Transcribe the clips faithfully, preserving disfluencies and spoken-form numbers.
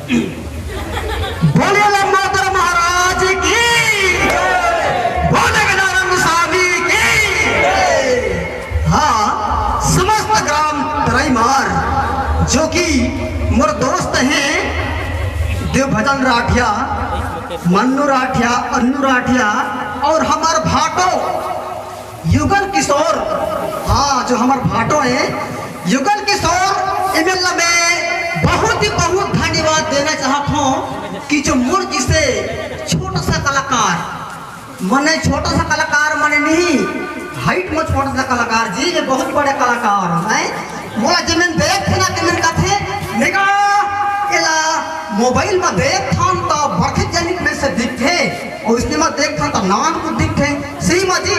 बोलिए लंबोदर महाराज की, बोले गजानन स्वामी की। हाँ, समस्त ग्राम तरईमार, जो कि मोर दोस्त हैं देवभजन राठिया, मन्नू राठिया, अन्नू राठिया और हमार भाटो युगल किशोर, हाँ, जो हमार भाटो है, युगल किशोर, एमन ला मैं बहुत ही बहुत धन्यवाद देना चाहत हूँ कि जो मोर जिसे छोटा सा कलाकार, मने छोटा सा कलाकार मने नहीं, हाइट में छोटा सा कलाकार जी, ये बहुत बड़े कलाकार हैं। मोला जेमन देखथे ना, तेमन कथे, "निगाह एला मोबाइल में देखथन त बड़के जनिक में से दिखथे, और इसने में देखथन त नान को दिखथे।" श्रीमती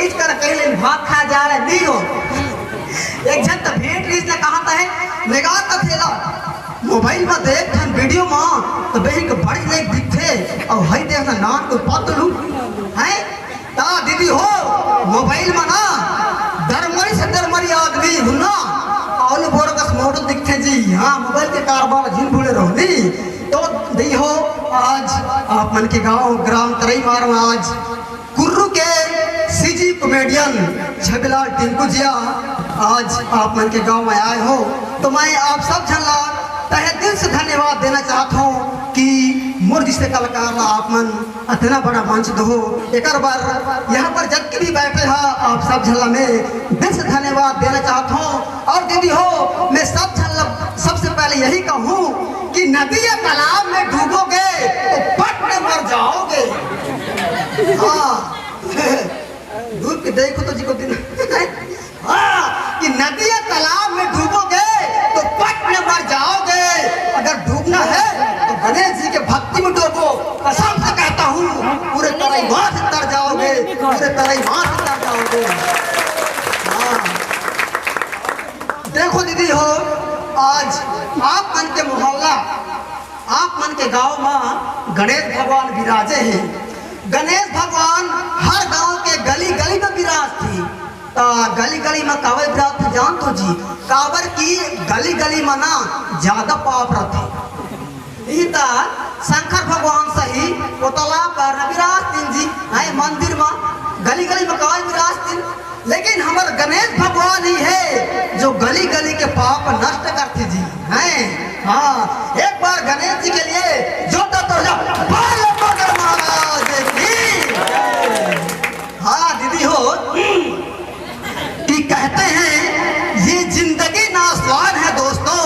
इस तरह कहीं भात खा जा रहे नहीं हो। एक जन तो भेंट रहीस ने कहा था है, "निगाह कथे ला मोबाइल में देखथन वीडियो में, तो बेहिक बड़ी नहीं दिखथे, और हई देखना नान को पतलू है।" ता दीदी हो, मोबाइल में ना दरमरी से दरमरी आदमी हुन्ना, और बोर कस मोटो दिखथे जी। हाँ, मोबाइल के कारबार झिन भूले रहो नी। तो दीदी हो, आज आप मन के गांव ग्राम तरईमार में आज कुर्रू के सीजी कॉमेडियन छबिलाल टिंकू जिया आज आप मन के गांव में आए हो, तो मैं आप सब झन ला तहे दिल से धन्यवाद देना चाहत हूँ कि मोर जिसे कलाकार ला आप मन अतना बड़ा मंच दो। एकर बर यहाँ पर जतके भी बैठे हा, आप सब झन ला मैं दिल से धन्यवाद देना चाहत हूँ। और दीदी हो, मैं सब झन ला सबसे पहले यही कहूँ कि नदी या तालाब में डूबोगे तो पट में मर जाओगे। हाँ। डूब के देखो तो जी को दिन। हाँ, कि नदी या तालाब में डूबोगे तो पट में मर जाओगे। अगर डूबना है तो गणेश जी के भक्ति में डूबो। कसम से कहता हूँ, पूरे तरह वहां से तर जाओगे, पूरे तरह वहां से तर जाओगे। हाँ। देखो दीदी हो, आज आप मन के मोहल्ला, आप मन के गांव में गणेश भगवान विराजे हैं। गणेश भगवान हर गांव के गली गली में विराजथे। त गली गली में काबर विराजथे जानथो जी? काबर कि गली गली में ना ज्यादा पाप रथे। इही त शंकर भगवान सही ओ तालाब पर विराजथे जी, हैं मंदिर में, गली गली में काबर विराजथे? लेकिन हमर गणेश भगवान ही है जो गली गली के पाप नष्ट करथे जी। हैं, हाँ, एक बार गणेश जी के लिए जोरदार तालियां, बोल शंकर महाराज की। हाँ दीदी हो, कि कहते हैं ये जिंदगी ना स्वान है दोस्तों।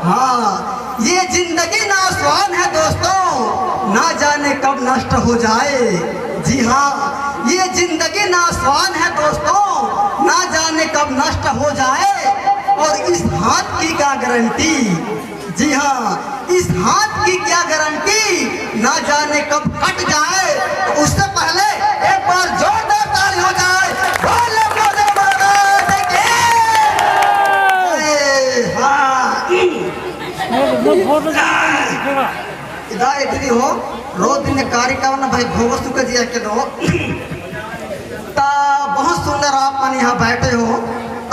हाँ, ये जिंदगी ना स्वान है दोस्तों, ना जाने कब नष्ट हो जाए। जी हाँ, ये जिंदगी ना स्वान है दोस्तों, ना जाने कब नष्ट हो जाए। और इस हाथ की क्या गारंटी, जी हाँ, इस हाथ की क्या गारंटी, ना जाने कब कट जाए। तो उससे पहले एक बार जोरदार ताली हो जाए। बोले बोले महाराज की। ए, हाँ। इदा इतनी हो, रोज दिन कार्यक्रम ना भाई भोग सुख जी के दो। ता बहुत सुंदर आप मन यहाँ बैठे हो,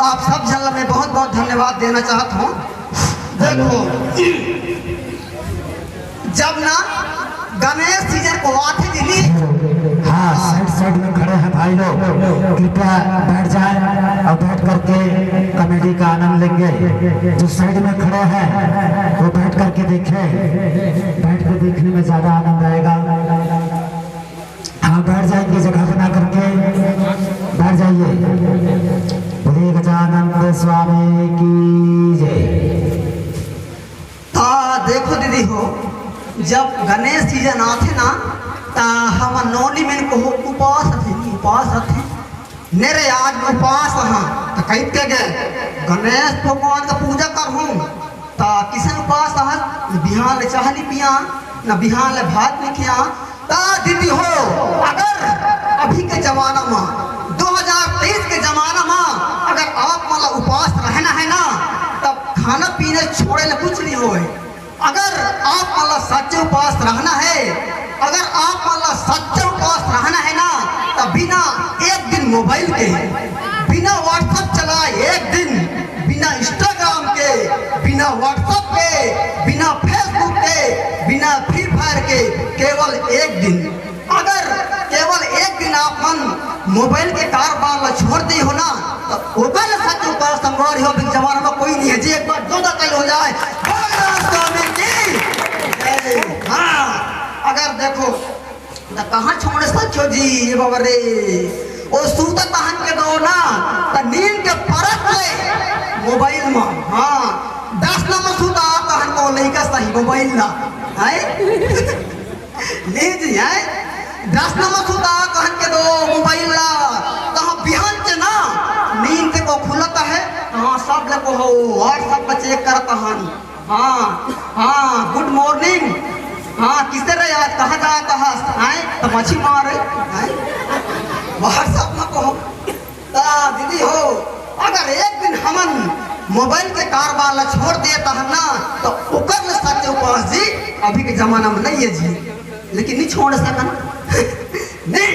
आप सब झन ला मैं बहुत बहुत धन्यवाद देना चाहत हूँ। देखो, जब ना गणेश सीजन को आथे जी नी, हाँ, साइड साइड में खड़े हैं भाई लोग, कृपया बैठ जाए और बैठ करके कॉमेडी का आनंद लेंगे। जो साइड में खड़े हैं वो बैठ करके देखें, बैठ के देखने में ज्यादा आनंद आएगा। हाँ, बैठ जाएंगे, जगह बना करके बैठ जाइए। बोलिए गजानंद स्वामी की जय। ता देखो दीदी हो, जब गणेश सीजन आथे ना, ता हम नौनी मन को उपास रथे, उपास रथे। ने रे आज मैं उपास रहा, त कहित के गे गणेश भगवान का पूजा करहूँ। त किसन उपास रहा, न बिहान ले चाह नहीं पिया, न बिहान ले भात नहीं खिया। त दीदी हो, अगर अभी के जमाना में, दो हज़ार तेईस के जमाना में अगर आप मन ला उपास रहना है ना, तब खाना पीना छोड़े ले कुछ नहीं होए। अगर आप मन ला सच्चे उपास रहना है, अगर आप मन ला सच्चे उपास रहना है ना, तो बिना एक दिन मोबाइल के, बिना WhatsApp चलाए एक दिन, बिना Instagram के, बिना WhatsApp के, बिना Facebook के, एक दिन, अगर केवल एक दिन आप मन मोबाइल के कारोबार ला छोड़ दे हो ना, तो ओकर ले सच उपास संगवारी हो, अभी जमाना में कोई नहीं है जी। एक बार जोरदार ताली हो जाए, बोल राम स्वामी की जय। हाँ, अगर देखो, तो कहाँ छोड़ सको जी, ये बाबा रे, ओ सूता तहन के दो ना, तो नींद के परत ले मोबाइल में। हाँ, दस नंबर सूता तहन को लइका सही मोबाइल ना, है? ले जी, हैं? दस नंबर सूता तहन के दो मोबाइल ला, तहाँ बिहान के ना नींद के को खुलता है, हाँ, सब ले को हो, WhatsApp पर चेक करता हन। हाँ, हाँ, गुड मॉर्निंग। हाँ, किसे रे आज, कहाँ जाता हस? आए, तो मच्छी मारे, आए? WhatsApp में को हो। ता दीदी हो, अगर एक दिन हमन मोबाइल के कारोबार ला छोड़ देता है ना, तो ओकर ले सच्चे उपास जी, अभी के जमाना में नहीं है जी, लेकिन नहीं छोड़ सकन। नहीं।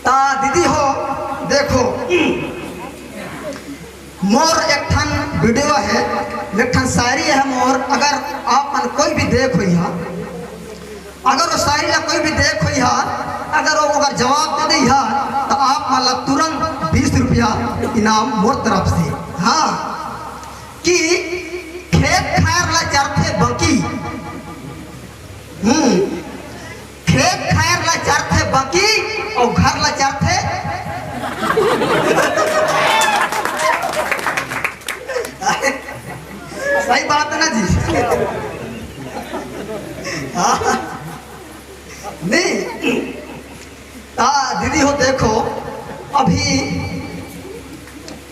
ता दीदी हो, देखो, मोर एक ठन वीडियो है, एक ठन शायरी है मोर, अगर आप मन कोई भी देख होई हा, अगर वो शायरी ला कोई भी देख होई हा, अगर वो अगर जवाब दे दे हा, तो आप मन ला तुरंत बीस रुपया इनाम मोर तरफ से। हाँ, कि खेत खार ला चरथे बकी, हम्म, खेत खार ला चरथे बकी, और घर ला चरथे। सही बात है ना जी? हाँ। नहीं, ता दीदी हो, देखो, अभी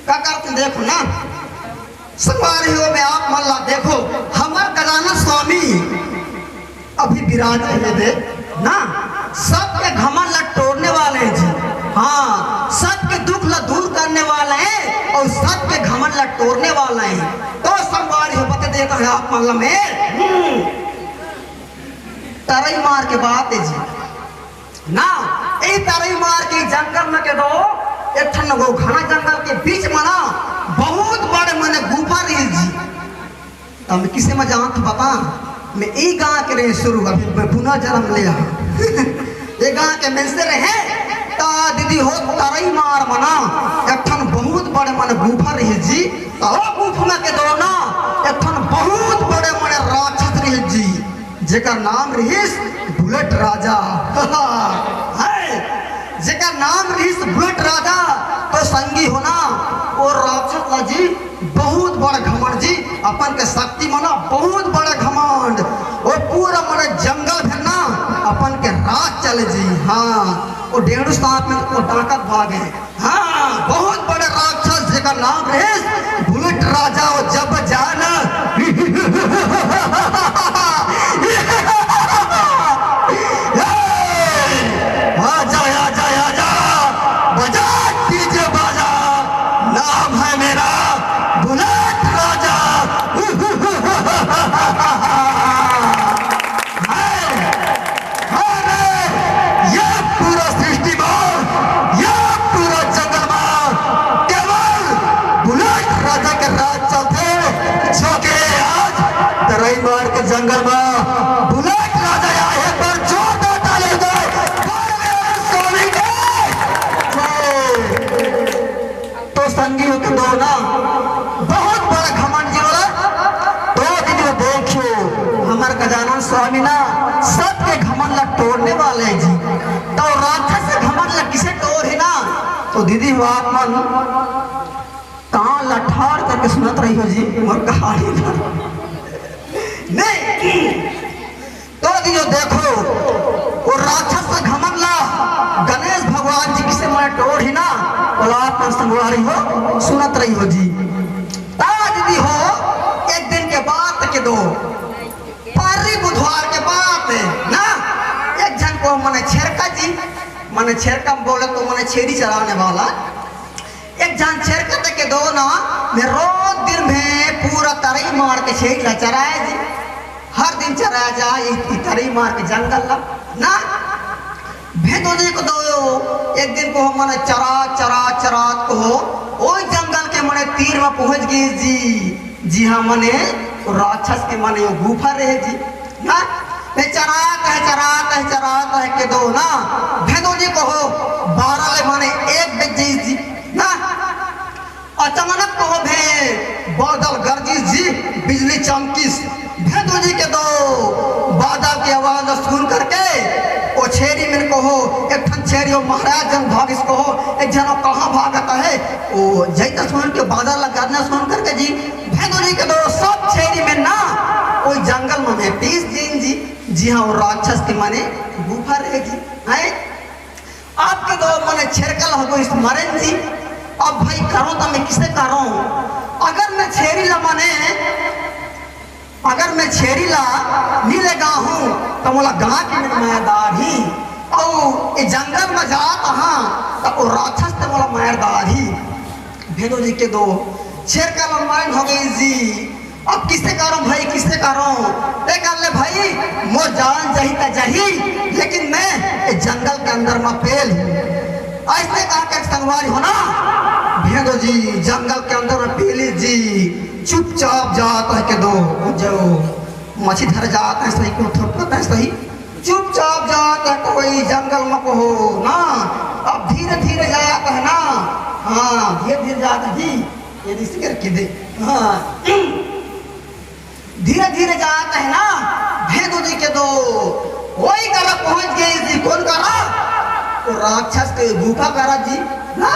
का करते, देखो ना, संगवारी हो, मैं आप मन ला, देखो, हमर गजानन स्वामी अभी विराज है दे ना, सबके घमंड ला तोड़ने वाले हैं जी। हाँ, सबके दुख ला दूर करने वाले हैं और सबके घमंड ला तोड़ने वाले हैं। तो संगवारी हो, बता देता है आप मन ला मैं, हम्म, तरई मार के बात है जी। ना, ए तरई मार के जंगल में के दो, एक ठन वो घना जंगल के बीच में ना बहुत बड़े मने गुफा रही जी। तब मैं किसे में जानत बता, मैं ई गांव के रहे शुरू, अभी मैं पुनः जन्म ले आ। ये गांव के में से रहे, ता दीदी हो तरई मार मना, एक ठन बहुत बड़े मने गुफा रही जी। तो वो गुफा में के दो ना, एक ठन बहुत बड़े मने राक्षस रही जी। जेकर नाम रहिस बुलेट राजा। है, जेकर नाम रहिस बुलेट राजा, तो संगी हो ना, वो राक्षस ला जी बहुत बड़ा घमंड जी, अपन के शक्ति मना बहुत बड़ा घमंड। वो पूरा मने जंगल भर ना अपन के राज चले जी। हाँ, वो डेढ़ सांप में वो ताकत भागे। हाँ, बहुत बड़े राक्षस जेकर नाम रहिस बुलेट राजा, वो जब जान। आजा, आजा, आजा, बजा डीजे बाजा, नाम है मेरा बुलेट राजा। अरे, ये पूरा सृष्टि में, ये पूरा जंगल में केवल बुलेट राजा के राज चलथे। जो के आज तरई मार के जंगल में बुलेट राजा आए पर जोरदार ताली हो जाए। बोल मेरे स्वामी के जय। तो संगी हो के दो ना, बहुत बड़ा घमंड जी वाला। तो दीदी देखियो, हमर गजानन स्वामी ना सबके घमंड ला तोड़ने वाले हैं जी। तो राक्षस के घमंड ला किसे तोड़ है ना, तो दीदी हो आप मन कान ला ठाड़ करके सुनत रही हो जी, मोर कहानी ला। नहीं, तो दियो देखो, वो राक्षस का घमंड ला गणेश भगवान जी किसे मने टोर ही ना, बोला अपन संगवारी हो, सुनत रही हो जी। ता दीदी हो, एक दिन के बात के दो, पर्री बुधवार के बात है ना, एक झन को मने छेरका जी, मने छेरका बोले तो मने छेरी चराने वाला, एक झन छेरका ते के दो ना, मैं रोज दिन में पूरा तरई मार के छेरी ला चराए जी। हर दिन चराया जा, ई, ई तरई मार के जंगल ला, ना? भेदो ने को दो, एक दिन को हमन चरा, चरा, चरा को हो, ओई जंगल के मने तीर में पहुंच गए जी। जी हाँ, मने राक्षस के मने वो गुफा रहे जी, ना? चरात हे, चरात हे, चरात हे के दो ना, भेदो जी कहो, बारह ले माने एक बज जाइस जी ना। अचानक कहो भे बादल गरजिस जी, बिजली चमकिस। भेदो जी के दो बादल के आवाज ल सुन करके ओ छेरी मन कहो, एक ठन छेरी ओ महाराज जन भागिस कहो, एक झन ओ कहाँ भागत हे। ओ जैसे सुन के बादल ल गरजना सुन करके जी, भेदो जी के दो सब छेरी मन ना ओई जंगल में भेटिस दिन जी, जिहाँ ओ राक्षस के माने गुफा रहे जी। हैं? आपके दो मने छेरका ल हो गइस मरेन जी। अब भाई करो तो मैं किसे करो? अगर मैं छेरी ला मने, अगर मैं छेरी ला नी लेगा हूँ तो मोला गाँव के में मायादार ही। अउ ए जंगल में जात हाँ तो ओ राक्षस ते मोला मारदार ही। भेदो जी के दो छेरका ल मरेन हो गइस जी। अब किसे करो भाई, किसे करो? ते कर ले भाई, मोर जान जाही त जाही, लेकिन मैं ए जंगल के अंदर में पेल हूँ। ऐसे कहा के संगवारी हो ना, भेदो जी जंगल के अंदर में पेली जी, चुपचाप जात हे के दो, जो मछली धर जात हे सही, को थोपत हे सही, चुपचाप जात हे कोई जंगल में कहो ना। अब धीरे धीरे जात हे ना, हाँ, धीरे धीरे जात हे जी, ये ऋषि करके दे, हाँ। धीरे धीरे जात हे ना, भेदो जी के दो ओई करा पहुंच गइस जी। कोन करा? ओ राक्षस के गुफा करा जी ना।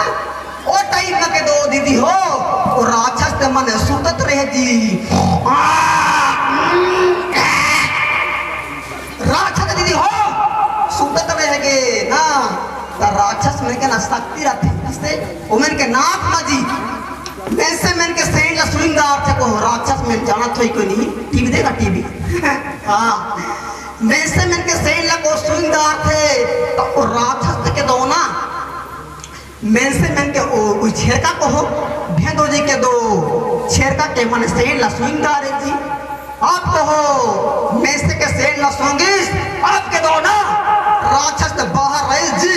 ओ टाइम के दो दीदी हो, ओ राक्षस के मन सुतत रहे जी। राक्षस दीदी हो, सुतत रहे गे ना, त राक्षस मन के ना शक्ति रथे, किसे? ओमन के नाक मा जी। वैसे मन के सेंट ला सुइंग डारथे को राक्षस मन जानत होई कोई नहीं, टीवी देखा, टीवी। हाँ, वैसे मन के सेंट ला को सुइंग डारथे, त ओ राक्षस के दो ना, वैसे मन के ओ, ओ छेरका कहो, भेदो जी के दो छेरका के मन सेंट ला सुइंग डारे जी। आप कहो, वैसे के सेंट ला सुंगिस, आपके दो ना, राक्षस ते बाहर रहे जी।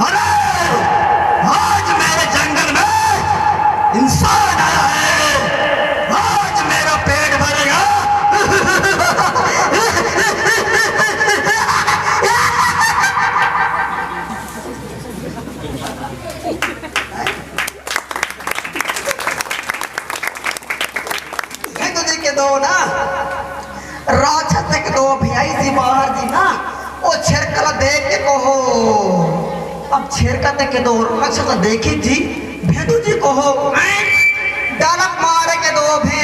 अरे, आज मेरे जंगल में इंसान आया है, आज मेरा पेट भरेगा। भेदो जी के दो ना, राक्षस के दो भैया जी बाहर जी ना, ओ छेरका ला देख के कहो। अब छेरका ते के दो राक्षस ला देखी जी, भेदो जी कहो, "ऐं?" डरक मारे के दो भे,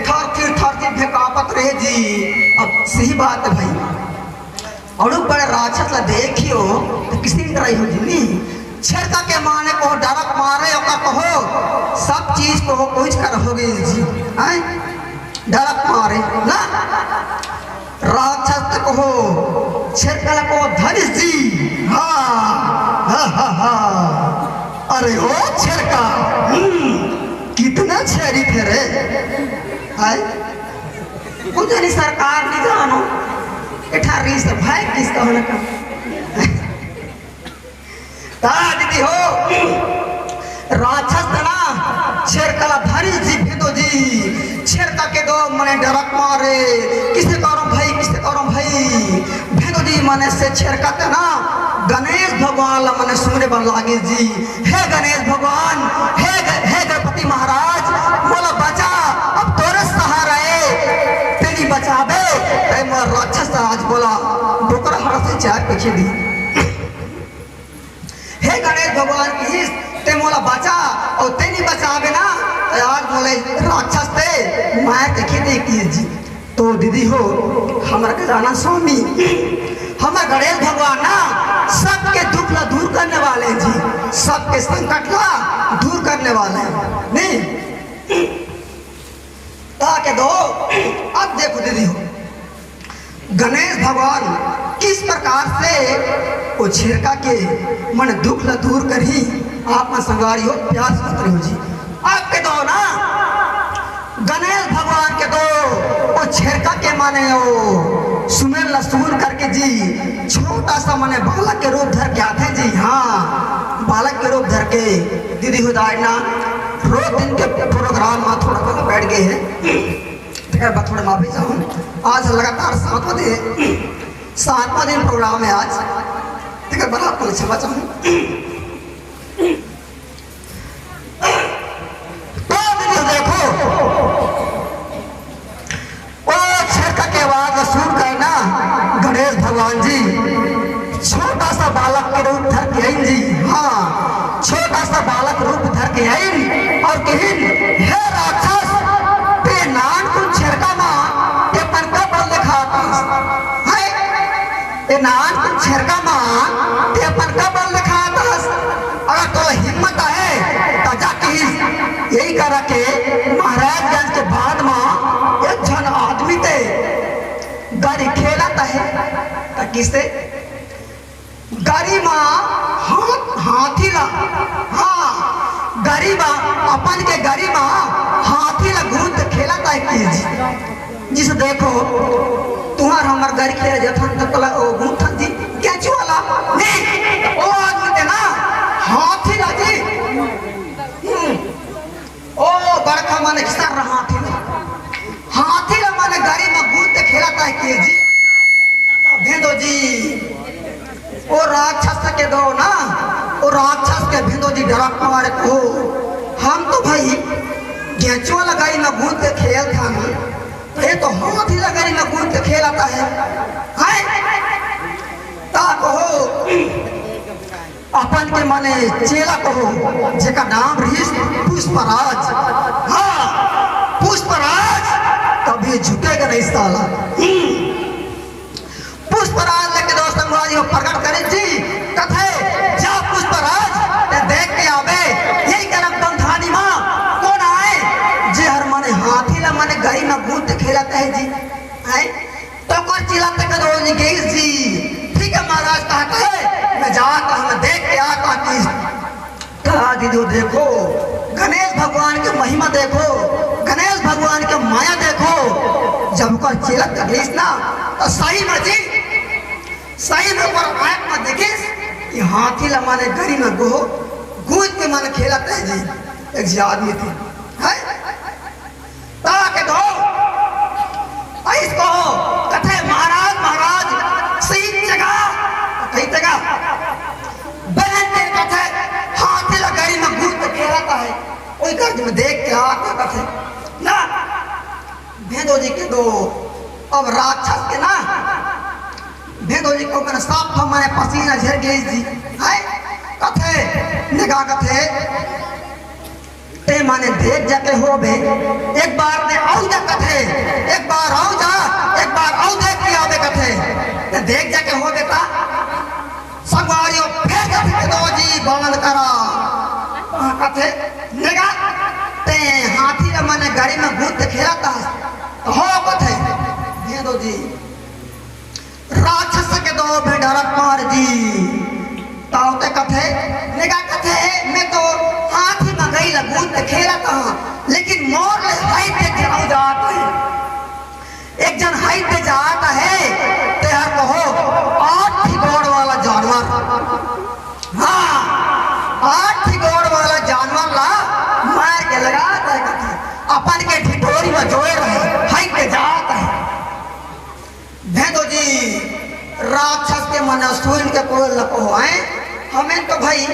थरथिर, थरथिर भे कांपत रहे जी। अब सही बात हे भाई, अउ बड़े राक्षस ला देखियो, त किसे डराई हो जी नी? छेरका के माने कहो डरक मारे, ओका कहो, सब चीज कहो, कुछ कर हो गई जी। हैं? डरक मारे, ना? राक्षस ते कहो, छेरका ला कहो, धरिस जी। हाँ, हा, हा, हा। अरे ओ छेरका, हम्म, कितना छेरी थे रे? हाय? कुछ नहीं सरकार नहीं जानो। एठा रीस भाई किस कहना का। ता दीदी हो, राक्षस तना छेरका ला धरी जी भेदो जी। छेरका के दो मने डरक मारे, किसे करो भाई, किसे करो भाई। भेदो जी मने से छेरका तना गणेश भगवान ला मने सुमरे बर लागे जी। हे गणेश भगवान, हे ग-, हे गणपति महाराज, मोला बचा, अब तोरे सहारा ए, तेनी बचाबे, ते मोर राक्षस राज बोला, डोकरा हरा से चार पीछे दी। हे गणेश भगवान किहिस, ते मोला बचा, अउ तेनी बचाबे ना, त आज मोला राक्षस ते मार के खेदे किहिस जी। तो दीदी हो, हमर खजाना स्वामी, हमर गणेश भगवान ना सबके दुख ला दूर करने वाले हैं जी, सबके संकट ला दूर करने वाले हैं। नहीं? ताके दो, अब देखो दीदी हो, गणेश भगवान किस प्रकार से ओ छेरका के मन दुख ला दूर करही, आप मन संगवारी हो, प्यार से बतरे हो जी। आपके दो ना, गणेश भगवान के दो, ओ छेरका के माने ओ सुमेर ला सुन करके जी, छोटा सा माने बालक के रूप धर के आथे जी। हाँ, बालक के रूप धर के दीदी हो जाए ना, रोज दिन के प्रोग्राम में थोड़ा सा बैठ गए हैं। मैं भी जाऊँ। आज लगातार सातवां दिन, सातवां दिन प्रोग्राम है आज। तेकर बर आप मन से बचाऊँ। तो दीदी देखो, ओ छेरका के आवाज ला सुन के ना गणेश भगवान जी छोटा सा बालक के रूप धर के आइन जी। हाँ, छोटा सा बालक रूप धर के आइन और कहिन, "हे राक्षस, ते नानकुन छेरका मा ते अपन का बल देखात हस? हैं? ए नानकुन छेरका मा ते अपन का बल देखात हस? अगर तोला हिम्मत आहे त जा," कहिस। यही करा के महाराजगंज के बांध मा एक झन आदमी ते गरी खेलत हे। त किसे गरी मा हाथ-, हाथी ला, हाँ, गरी मा, अपन के गरी मा हाथी ला गूंथ खेलत हे कि जी। जिसे देखो, तुंहर हमर गरी खेले जथन त तोला ओ गूंथन जी, केंचुआ ला, नहीं, ओ आदमी ते ना हाथी ला जी। हम्म। ओ बड़का माने सर हाथी ला, हाथी ला माने गरी मा गूंथ खेलत हे कि जी। भेंदो जी, ओ राक्षस के दो ना, ओ राक्षस के भेंदो जी डरत मारे को, हम तो भाई केंचुआ ला गरी मा गूंथ खेलथन, ये तो हाथी ला गरी मा गूंथ खेलत हे, हैं? ता कहो, अपन के माने चेला कहो, जेकर नाम रहिस पुष्पराज। हाँ, पुष्पराज कभी झुकेगा नहीं साला। हम्म। पुष्पराज लेके दो संगवारी हो प्रकट करे जी, कथे, "जा पुष्पराज, ते देख के आबे, यही करम बंधानी मा कोन आए, जे हर माने हाथी ला माने गरी मा गूंथ खेलत हे जी।" आए? तो कर चिल्लाते कदो निकेश जी, "ठीक है महाराज, कहा कहे, मैं जाता हूँ, मैं देख के आता हूँ।" कहा दीदी देखो, गणेश भगवान के महिमा देखो, गणेश भगवान के माया देखो। जब ओकर चिलक गईस ना, तो सही में जी, सही में ओकर आँख में देखिस कि हाथी ला माने गरी में गो, गूंथ के माने खेलत हे जी, एक जी आदमी थे, है? ताके दो। अइस कहो, कथे, "महाराज, महाराज, सही जगह, सही जगह।" बहन के कथे, हाथी ला गरी में गूंथ खेलत हे, ओही कर में देख के आता कथे। ना, भेंदो जी के दो, अब राक्षस के ना, भेंदो जी को मैंने साफ तो मैंने पसीना झर गई जी, है? कथे, निगाह कथे, ते माने देख जाके होबे, एक बार ते आऊ जा कथे, एक बार आऊ जा, एक बार आऊ देख के आबे कथे। ते देख जाके होबे ता संगवारी हो फेर कथे के दो जी बंद करा। हाँ, कथे, निगा, ते हाथी ला माने गरी में गूंथ खेलत हस। हो कथे, भेंदो जी। राक्षस के दो भेंडरत मार जी। तावते कथे, निगा कथे, "मैं तो हाथी में गरी ला गूंथ खेलत हंव, लेकिन मोर ले हाइट दे के आऊ जात हे।" एक झन हाइट दे जात हे, तेहर कहो, आठ गोड़ वाला जानवर। हाँ, आठ गोड़ वाला जानवर ला मार के लगा दे कथे, अपन के ढिंढोरी में जोर हे, हाइट दे जात हे। भेंदो जी, राक्षस के मन सुन के कोई लको है, हमें तो भाई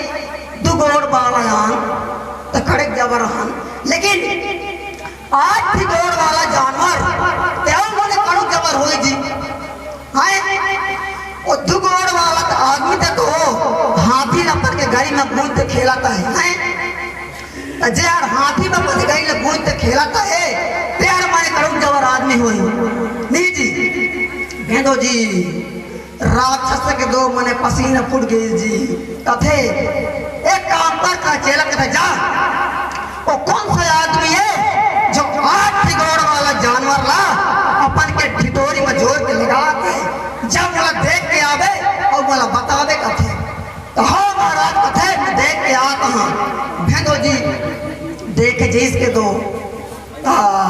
दू गोड़ वाला आन, तो कड़क जबर हन, लेकिन आठ गोड़ वाला जानवर, तेहू मने कड़क जबर होई जी। हैं? वो दू गोड़ वाला तो आदमी ते तो हाथी ला अपन के गरी में गूंथ खेलत हे, हैं? त जे हर हाथी में अपन गरी ला गूंथ खेलत हे, ते हर मने कड़क जबर आदमी होई। नहीं जी, भेंदो जी, राक्षस के दो मने पसीना फूट गई जी। कथे, "एक काम कर," का चेला कथे, "जा, वो कौन सा आदमी हे जो आठ गोड़ वाला जानवर ला अपन के ढिंढोरी में जोर के लगा के, जब मोला देख के आबे अउ मोला बताबे," कथे। तो, "हाँ महाराज," कथे, "मैं देख के आत हंव।" भेंदो जी, देख जिस के दो, आ,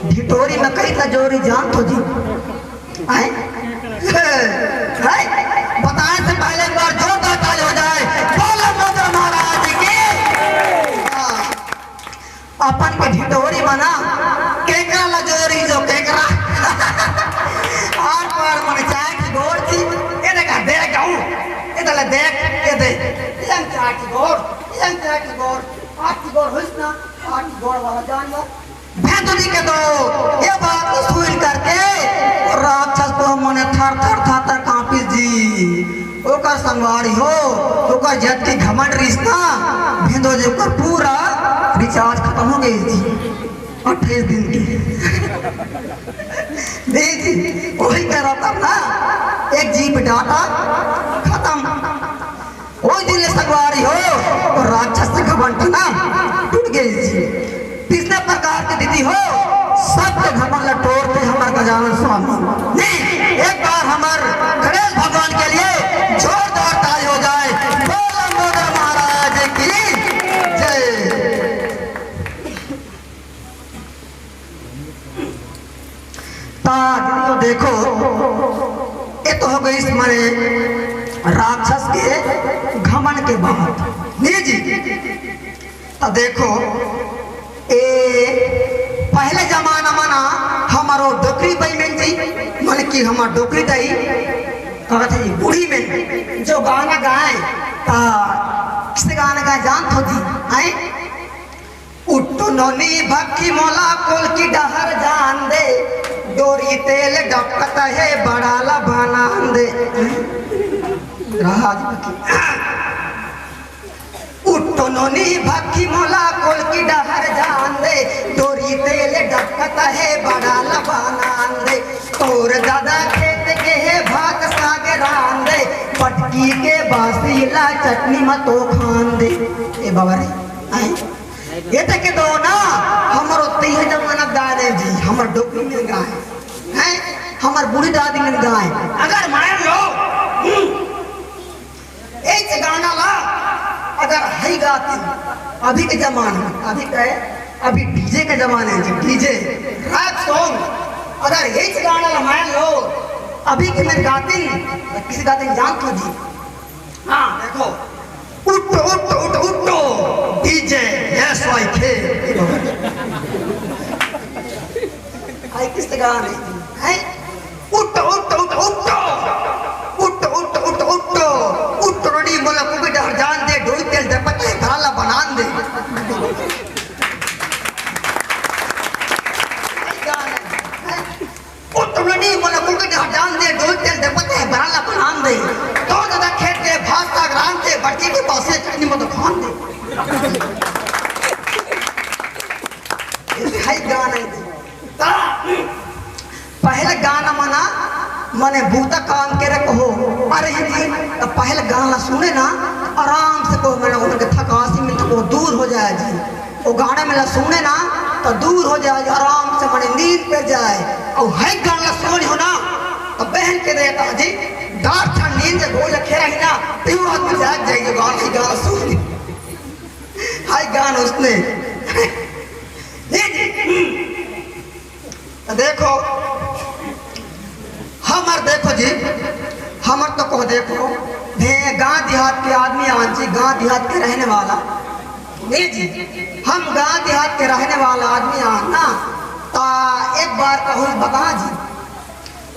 ढिंढोरी में कई ला जोरी जानथो जी। आए? आए? बताए से पहले एक बार जोरदार ताली हो जाए। बोलो मोदर महाराज की। हाँ। अपन के ढिंढोरी में ना, केकरा ला जोरी जो केकरा। आर पार मन चाय की गोर थी। ये देखा, देख जाऊं। ये तले देख, ये देख। ये चाय की गोर, ये चाय की गोर। आर की गोर होइस ना, आर की गोर वाला जानवर। भेदुरी के दो, ये बात ला सुन करके राक्षस को मने थर थर थर थर कांपिस जी। ओकर संगवारी हो, ओकर जतकी घमंड रिहिस ना, भेदो जी ओकर पूरा recharge खतम हो गइस जी। अट्ठाईस दिन के। नहीं जी, वही करा था ना, एक GB data खतम। ओही दिन ले संगवारी हो, वो राक्षस के घमंड ना टूट गइस जी। तीसरे प्रकार के दीदी हो, सबके घमंड ला तोड़थे हमर गजानन स्वामी। नहीं, एक बार हमर गणेश भगवान के लिए जोरदार ताली हो जाए। बोल लंबोदर महाराज की जय। ता दीदी हो देखो, ये तो हो गइस मने राक्षस के घमंड के बात। नहीं जी, ता देखो, ए पहले जमाना म ना हमरो डोकरी बई में जी, मन की हमर डोकरी दई, का कथे जी, बूढ़ी में जो गाना गाए, ता किसे गाना गाए जानत हो जी, आए? उठो नोनी भक्खी मोला कोल की डहर जान दे, डोरी तेल डबकत हे बड़ा ला बनान दे। राज भक्खी। उठो नोनी भक्खी मोला कोल की डहर जान दे, डोरी तेल डबकत हे बड़ा ला बनान दे। तोर दादा खेत के हे भात साग रान दे, पटकी के बासी ला चटनी म तो खान दे। ए बाबा रे, आए? ये तक के दो ना, हमरो तीहे जमाना गाने जी, हमर डोकरी में गाए, हैं? हमर बूढ़ी दादी में गाए। अगर मान लो, हम्म, एक गाना ला, अगर हई गातिन, अभी के जमाना में, अभी के, अभी DJ के जमाने में, DJ, rap song, अगर एक गाना ला मान लो, अभी के में गातिन, तो किसी गातिन जान तो जी। हाँ, देखो, उठो, उठो, उठो, उठो, DJ, yes, भाई, खे। आई किस गाना नहीं है? उठो, उठो, उठो, उठो, उठो, उठो, उठो, उठो, उठो, रड़ी मोला कुबे डहर जान दे, डोई तेल दे पत्ते, घराला बनान दे। आई गाना है। ओ तुमनी मोला कुल के हटान दे, डोल तेल दे पते, बराला बनान दे। तो दादा खेत के भात साग रान दे, बड़की के पासे चटनी मत खान दे। ये हाई गाना है। ता, पहले गाना मना, मने बूता काम के रखो। अरे जी, तो पहले गाना सुने ना, आराम से को मने उनके थकासी में तो वो दूर हो जाए जी। वो गाना में ला सुने ना, तो दूर हो जाए, आराम से मने नींद पे जाए। और है गाना सुनी हो ना, तो बहन के देता जी, डार छन नींद से गोल खेरा ही ना, तीन आदमी जाग जाएगी गाना ही गाना सुन। हाय गाना उसने। ये जी, तो देखो, हमर देखो जी, हमर तो कहो देखो, हे गांव देहात के आदमी आन जी, गांव देहात के रहने वाला। ए जी, हम गांव देहात के रहने वाला आदमी आन ना, ता एक बार कहो बता जी,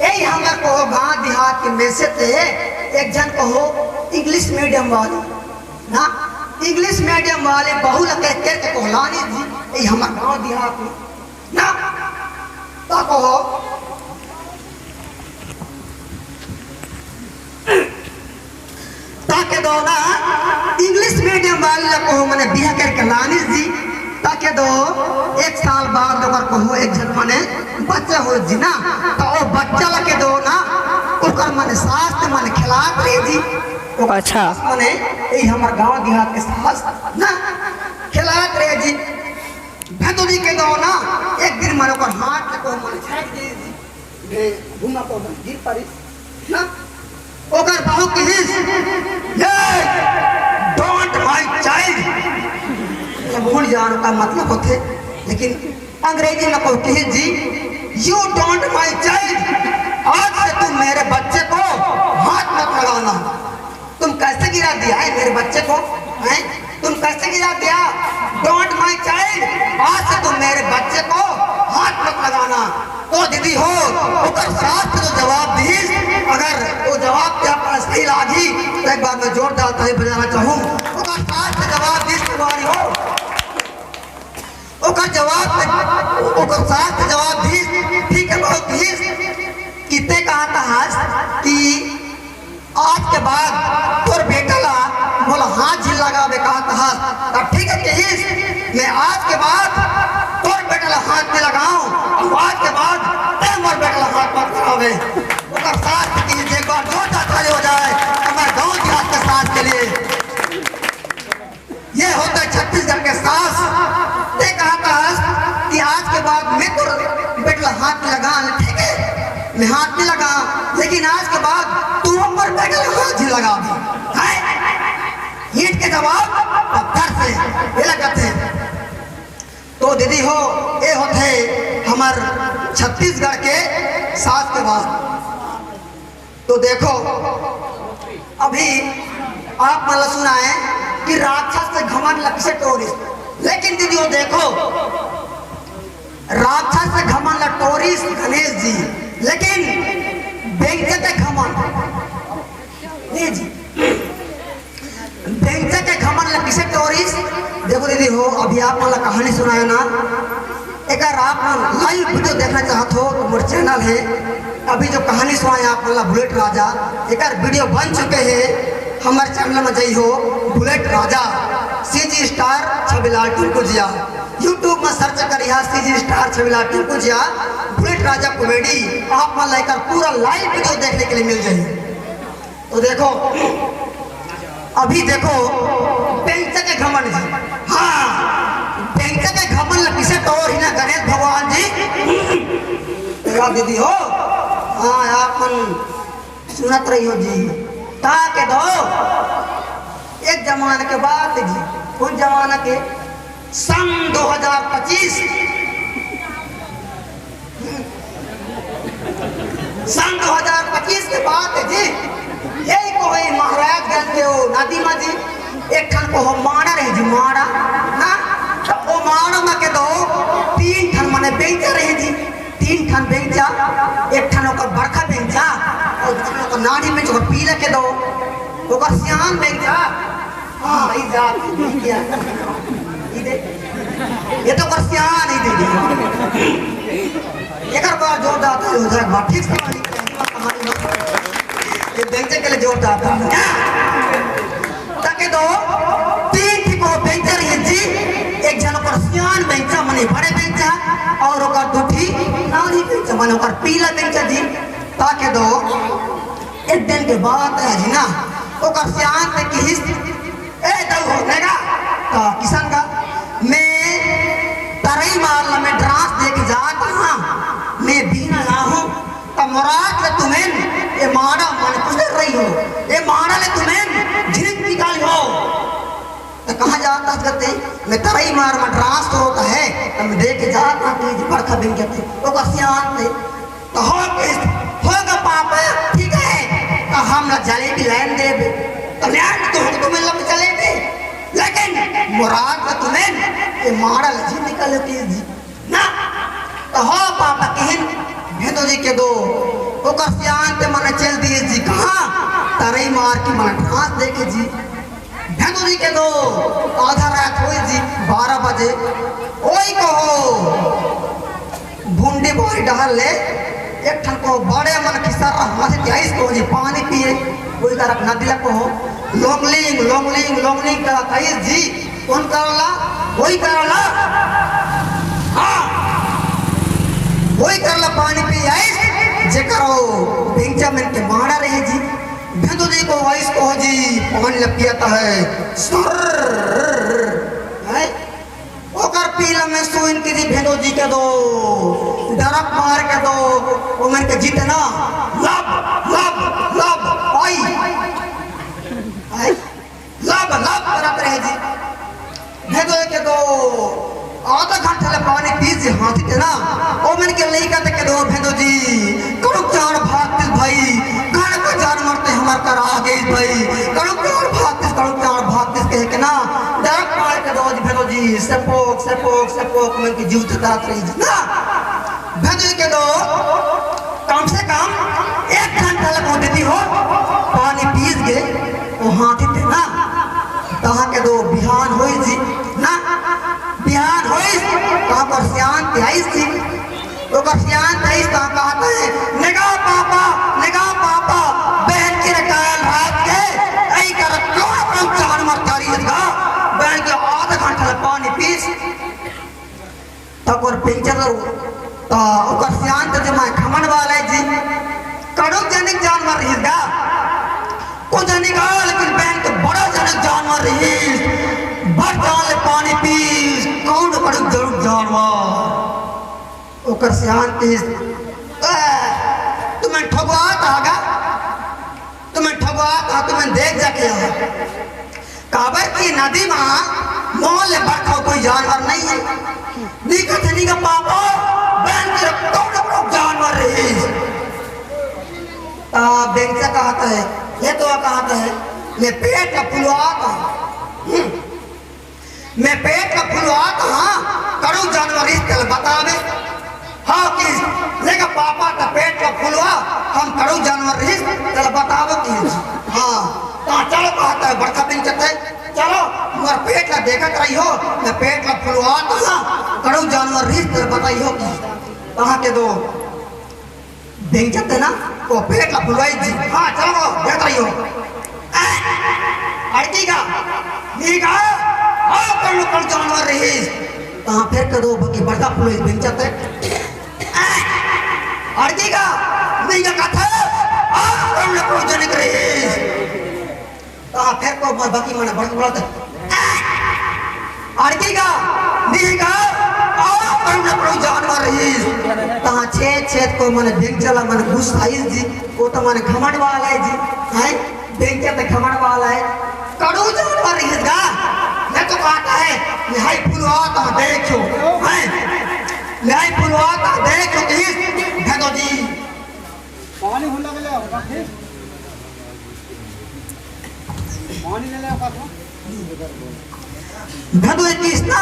यही हमर कहो गांव देहात के में से थे, एक जन कहो इंग्लिश मीडियम वाले ना, इंग्लिश मीडियम वाले बहू लगे के कहो लानी जी, यही हमर गांव देहात में ना, ता कहो। ताके दो ना, इंग्लिश मीडियम वाले ला कहो मने बिहा करके लानिस जी, ताके दो एक साल बाद ओकर कहो एक झन मने बच्चा हो जी ना, तो वो बच्चा ला के दो ना, ओकर मने सास ते मने खिलात रहे जी। ओकर अच्छा। सास मने यही हमर गांव देहात के सास ना खिलात रहे जी। भदोही के दो ना, एक दिन मन ओकर हाथ ले को मन छेक दे, दे घुमा को मन गिर पड़ी ना। ओकर बहू कहिस, "ये don't my child।" ये भूल जान का मतलब होते, लेकिन अंग्रेजी में को कहिस जी, "You don't my child, आज से तुम मेरे बच्चे को हाथ मत लगाना।" तुम कैसे गिरा दिया है मेरे बच्चे को, हैं? तुम कैसे गिरा दिया? Don't my child, आज से तुम मेरे बच्चे को हाथ हो, ओकर सास के जो जवाब दिहिस, अगर वो जवाब के आप सही लागही, तो एक बार मैं जोरदार ताली बजाना चाहूँ। ओकर सास के जवाब दिहिस, तुम्हारी हो। ओकर जवाब, ओकर सास के जवाब दिहिस, ठीक है, बहुत दिहिस। किते कहा था आज कि आज के बाद तोर बेटा ला मोला हाथ झिन लगावे कहा था। तब ठीक है कहिस, मैं आज के बाद तोर बेटा ला हाथ नहीं लगाऊं, तू आज के बाद ते मोर बेटा ला हाथ मत लगावे। ओकर सास के लिए एक बार जोरदार ताली हो जाए हमारे गांव देहात के सास के लिए। ये होता है छत्तीसगढ़ के सास। ते कहा था कि आज के बाद मैं तो बेटा ला हाथ नहीं लगा, ठीक है, मैं हाथ नहीं लगा, लेकिन आज के बाद तू हमर बेटा ला हाथ झिन लगा दी। हैं? ईंट के जवाब पत्थर से, ये लगत है। तो दीदी हो, ये होते हमर छत्तीसगढ़ के सास के बात। तो देखो, अभी आप मन ला सुनाए कि राक्षस के घमंड ला किसे टोरिस, लेकिन दीदी हो देखो, राक्षस के घमंड ला टोरिस गणेश जी, लेकिन बेंचा के घमंड नहीं जी। बेंचा के घमंड ला किसे टोरिस? देखो दीदी हो, अभी आप मन ला कहानी सुनाए ना, एकर आप मन लाइव वीडियो देखना चाहत हो तो मोर चैनल है, अभी जो कहानी सुनाए आप मन ला बुलेट राजा, एकर वीडियो बन चुके हैं हमर चैनल में, जई हो बुलेट राजा, सीजी स्टार छविलाल टिंकुजिया। YouTube में सर्च करिहा सीजी स्टार छविलाल टिंकुजिया, बुलेट राजा कॉमेडी, आप मन ला एकर पूरा लाइव वीडियो देखने के लिए मिल जाही। तो देखो, अभी देखो, बेंचा के घमंड जी। हाँ, बेंचा के घमंड ला किसे टोर ही ना गणेश भगवान जी। तेरा दीदी हो, हाँ, आप मन सुनत रही हो जी। ता के दो, एक जमाना के बात है जी। कौन जमाना के? सन दो हज़ार पच्चीस। सन दो हज़ार पच्चीस के बात है जी। यही को है महाराजगंज के वो नदी में जी, एक ठन को हो माड़ा रहे जी, माड़ा। हाँ, तो वो माड़ा में के दो तीन ठन मने बेंचा रहे जी। तीन ठन बेंचा, एक ठन ओकर बड़का बेंचा, और दूसरा ओकर नानी बेंचा, ओकर पीला के दो, ओकर सियान बेंचा। हाँ, ई जात, ई क्या? ई दे। ये तो ओकर सियान ही दे दे। एकर बार जोरदार ताली हो जाए, बार ठीक से कहानी, कहानी, कहानी। ये बेंचे के लिए जोरदार ताली। ताके दो, तीन ठी को बेंचा रही जी, एक जन ओकर सियान बेंचा, मने बड़े बेंचा, और ओकर दू ठी नानी बेंचा, मने ओकर पीला बेंचा जी। ताके दो, एक दिन के बात है जी ना, ओकर सियान ते किहिस, "ए दऊ हो, नेगा?" तो किसन का, "मैं तरई मार ला, मैं ड्रांस देख जात हाँ, मैं बीना ला हूँ, तो मोरात ले तुमेन, ए माड़ा मन कुछ कर रही हो, ए माड़ा ले तुमेन झिन निकाल हो।" तो कहाँ जात हस कहते, "मैं तरई मार में ड्रांस तो होता है, तो मैं देख जात हाँ कि बड़का बिन कहते, ओकर सियान ते।" तो हो किस, होगा पापा, ठीक है, तो हम ला जलेबी लाइन देबे। तो लाइन तो हम तुम्हें लब जलेबी, लेकिन मुराद तो तुम्हें ये माड़ा लजी निकल के जी ना। तो हो पापा किहिन भेदो जी के दो, ओकर सियान ते मने चल दिए जी कहाँ, तरई मार की मने ड्रांस देखे जी। भेदो जी के दो, आधा रात होई जी, बारह बजे। ओई कहो, भुंडी बोरी डहर ले, एक ठन को बड़े मन खिसर रहा, हाथ के आइस को जी पानी पिए, ओई तरफ नदी ला कहो, लोंगलिंग, लोंगलिंग, लोंगलिंग करा कहिस जी, कौन करला? ओई करला। हाँ, ओई करला पानी पिए आइस, जेकर ओ बेंचा मन के माड़ा रहे जी। भेदो जी को आइस को जी, पानी ला पियाता है, सुर्र, हैं? ओकर पीला में सुइन के जी भेदो जी के दो, डरक मार के दो, ओमन के जितना लब, लब, लब, आई, आई, लब, लब करत रहे जी। भेदो के दो, आधा घंटा ले पानी पीस जी हाथी तेना, ओमन के लइका ते के दो भेदो जी, कड़ुक जान भाग दिस भाई, गाना का जान मरते हमार कर आ गई भाई, कड़ुक जान भाग दिस, कड़ुक जान भाग दिस कह के ना, डरक मार के दो जी भेदो जी, सपोक, सपोक, सपोक, मन की जीव ततात रही जी ना। भदोही के दो, कम से कम एक घंटा लगा देती हो, पानी पीस गे, वो हाथी ते ना, तहाँ के दो बिहान होइस जी, ना, बिहान होइस, तहाँ पर सियान ते आइस जी, ओकर सियान ते आइस, तहाँ कहत हे, "निगा पापा, निगा पापा, बहन के रे काल रात के, ऐ कर कौन कौन जानवर तारी गा, बहन के आधा घंटा ले पानी पीस।" त ओकर बेंगचा तो, त ओकर सियान ते जे मैं घमंड वाला हे जी, कड़ू जनिक जानवर रहिस गा। कुछ जनिक गा, लेकिन बहन के बड़ा जनिक जानवर रहिस। बड़ जान ले पानी पीस, कौन कड़ू जनिक जानवर। ओकर सियान कहिस, "ए, तुमन ठगुआत हा गा?" तुमन ठगुआत हा, तुमन देख जाके आओ। काबर कि नदी मा मोर ले बड़का कोई जानवर नहीं हे। नी कथे नी का पापा, बहन के कौन बड़ो जानवर रहिस। आ, बेंगचा कहत हे, ये तो कहत हे, मैं पेट ला फुलवात हा। हम्म। मैं पेट ला फुलवात हा, कड़ू जानवर रहिस तेला बताबे। हाँ कहिस, "ले गा पापा, त पेट ला फुलवा, हम कड़ू जानवर रहिस तेला बताबो" कहिस। हाँ, त चलो कहत हे बड़का बेंगचा ते, "चलो, मोर पेट ला देखत रहिहो, मैं पेट ला फुलवात हा, कड़ू जानवर रहिस तेला बताइहो" कहिस। तहाँ के दो बेंगचा ते ना, वो पेट ला फुलवाइस जी। हाँ, चलो, वो देख रहिहो। ए, अड़की गा, नी गा, अउ कड़ू कड़ू जानवर रहिस। तहाँ फेर के दो बकी बड़का फुलवाइस बेंगचा ते। ए, अड़की गा, नी गा कथे, अउ कड़ू कड़ू जनिक रहिस। तहाँ फेर को मोर बकी मन बड़का बोलत हे, "अड़की गा, नी गा, अउ कड़ू न कड़ू जानवर रहिस।" तहाँ छेद छेद को मन बेंगचा ला मन गुस्साइस जी, वो तो मन घमंड वाला हे जी, हैं? बेंगचा ते घमंड वाला हे, कड़ू जानवर रहिस गा, मैं तो कहत हे, "निहाई फुलवा तहाँ देखो," हैं? "निहाई फुलवा तहाँ देखो" कहिस, भदो जी। पानी हुन लगे ले, ओका फिर। पानी ले ले, ओका फिर। भदोही किहिस ना,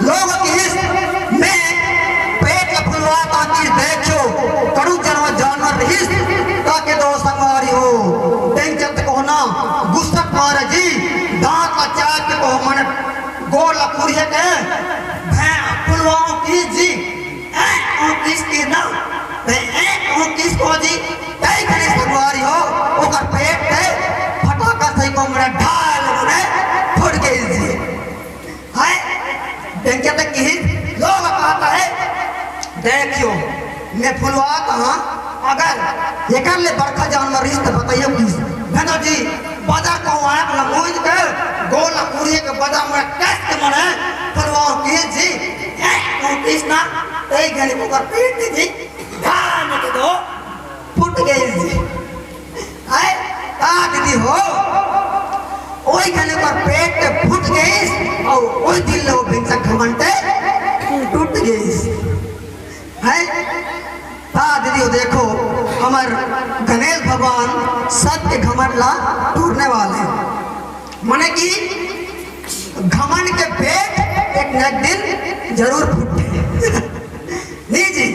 लोग किहिस, मैं पेट ला फुलवा ताकि देखो, कड़ू जानवर, जानवर रहिस, ताकि दो संगवारी हो। बेंगचा ते कोहना, गुस्सा मारे जी, दांत ला चाट के कोह मन, गोड़ ला कुरिया के, भैं फुलवाओ किहिस जी। ए, ओ किस की ना, ए, ए, ओ किस को जी, तई घनी संगवारी हो, ओकर पेट ते फटाका सही को मने ढाल मने फूट गई जी। हाय, बेंगचा ते किहिस, लोग कहत हे, देखियो, मैं फुलवात हा, अगर एकर ले बड़का जानवर रहिस त बताइयो किहिस। भदो जी, बदर को आँख ला मूंद के, गोड़ ला कुरिया के बदर में कस के मने फुलवाओ किहिस जी। ए, ओ किहिस ना, तई घनी ओकर पेट जी, धान के दो, फूट गई जी। आय, का दीदी हो, ओई घनी ओकर पेट फूट गई, अउ ओई दिन ले वो बेंगचा घमंड टूट गई। है? हाँ दीदी, वो देखो, हमर गणेश भगवान सबके घमंड ला टूरने वाले हैं। माने कि घमंड के पेट एक न एक दिन जरूर फूटे। नहीं जी?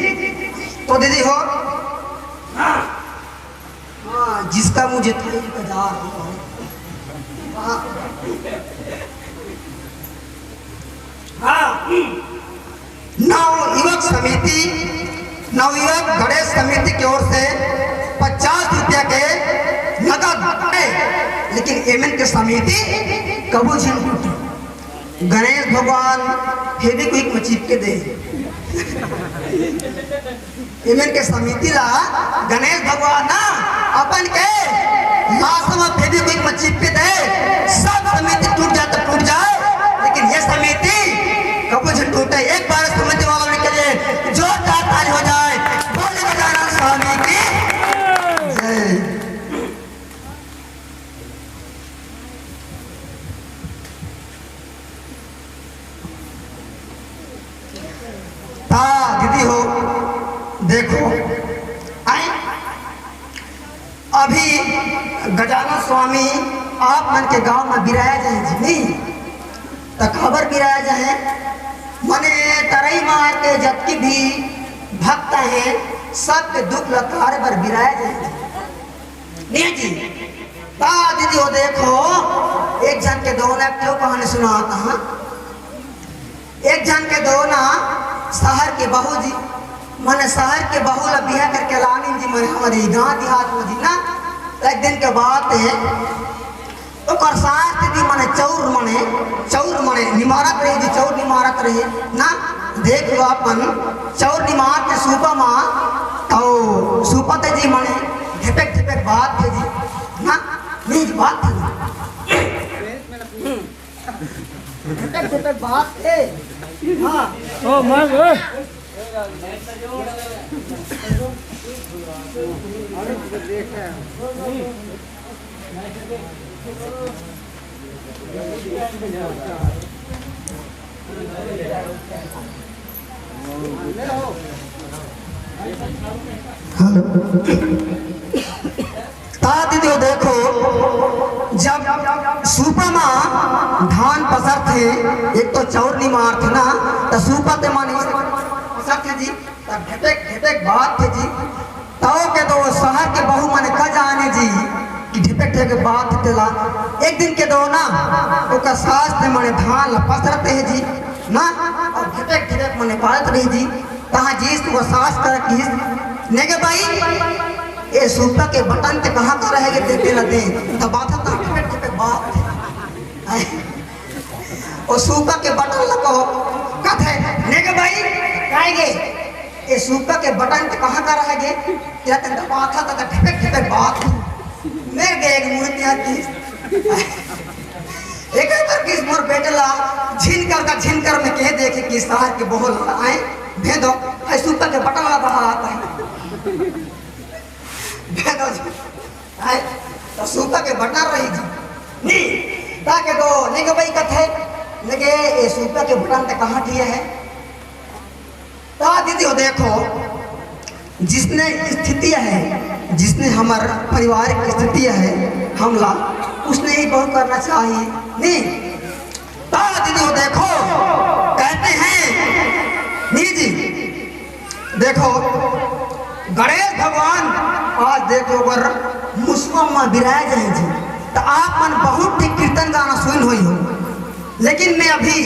तो दीदी हो, हाँ, हाँ, जिसका मुझे था इंतजार। हाँ। हाँ। नवयुवक समिति, नवयुवक गणेश समिति की ओर से पचास रुपया के नगद है, लेकिन एमन के समिति कबू झिन टूटी। गणेश भगवान फेविक्विक में चिपके दे। एमन के समिति ला गणेश भगवान ना अपन के लाश में फेविक्विक में चिपके दे, सब समिति टूट जाए तो टूट जाए, लेकिन ये समिति कबू झन टूटे। एक बार समिति वालों के लिए जोरदार ताली हो जाए। बोले गजानन स्वामी की जय। ता दीदी हो, देखो, आई अभी गजानन स्वामी आप मन के गांव में बिराया जाए जी, नहीं? त काबर बिराया जाए? मने तरई मार के जतकी भी भक्त हे, सबके दुख ल तारे बर बिराए जाए जी। नहीं जी, ता दीदी हो देखो, एक झन के दोना, एक ठो कहानी सुनात हँव। एक झन के दोना शहर के बहू जी, मने शहर के बहू ला बिहा करके लानिन जी, मने हमर गाँव देहात में जी ना, त एक दिन के बात हे, ओकर सास जी मने चौर मने, चौर मने निमारत रहे जी, चौर निमारत रहे ना। देख लो अपन, चौर निमारत हे सूपा मा, तो सूपा ते जी मने ढिपक ढिपक बात हे जी ना, नहीं जी बात हे जी। ढिपक ढिपक बात हे। हाँ। Oh my God. हेलो। ता दीदी हो देखो, जब सूपा मा धान पसरथे, एक तो चौर निमारथे ना, त सूपा ते मन पसरथे जी, त ढेपेक ढेपेक बात थे जी। तव के दो शहर के बहू मन का जाने जी कि ढेपेक ढेपेक बात तेला। एक दिन के दो ना, ओकर सास ते मने धान ला पसरत हे जी ना, अउ ढेपेक ढेपेक मने बात रही जी। तहाँ जीस तो सास कर किस, "नेगे बाई, ए सूपा के बटन ते कहाँ का रह गे ते तेला दे।" त बात था ढेपेक ढेपेक बात। ओ सूपा के बटन ला कहो, कथे, "नेगे बाई, काय गे? ए सूपा के बटन ते कहाँ का रह गे?" तेला ते बात था त ढेपेक ढेपेक बात। मेर गे एक मुड़ तिया किस। एक बार किस मोर बेटे ला झिनकर का झिनकर में कह दे कि किस शहर के बहू ला आए, भेदो, ए सूपा के बटन ला बहा आता है। भेदो जी। आए, त सूपा के बटन रही जी। नी, ता के दो, नेगे बाई कथे, नेगे ए सूपा के बटन ते कहाँ ठिया है? ता दीदी हो देखो, जिसने स्थिति है, जिसने हमर पारिवारिक स्थिति है, हमला, उसने ही बहू करना चाहिए। नी, ता दीदी हो देखो, कहते हैं, नी जी, देखो, गणेश भगवान आज देखो अगर मुसवा मा बिराज हे जी, त आप मन बहुत ही कीर्तन गाना सुन होई हो, लेकिन मैं अभी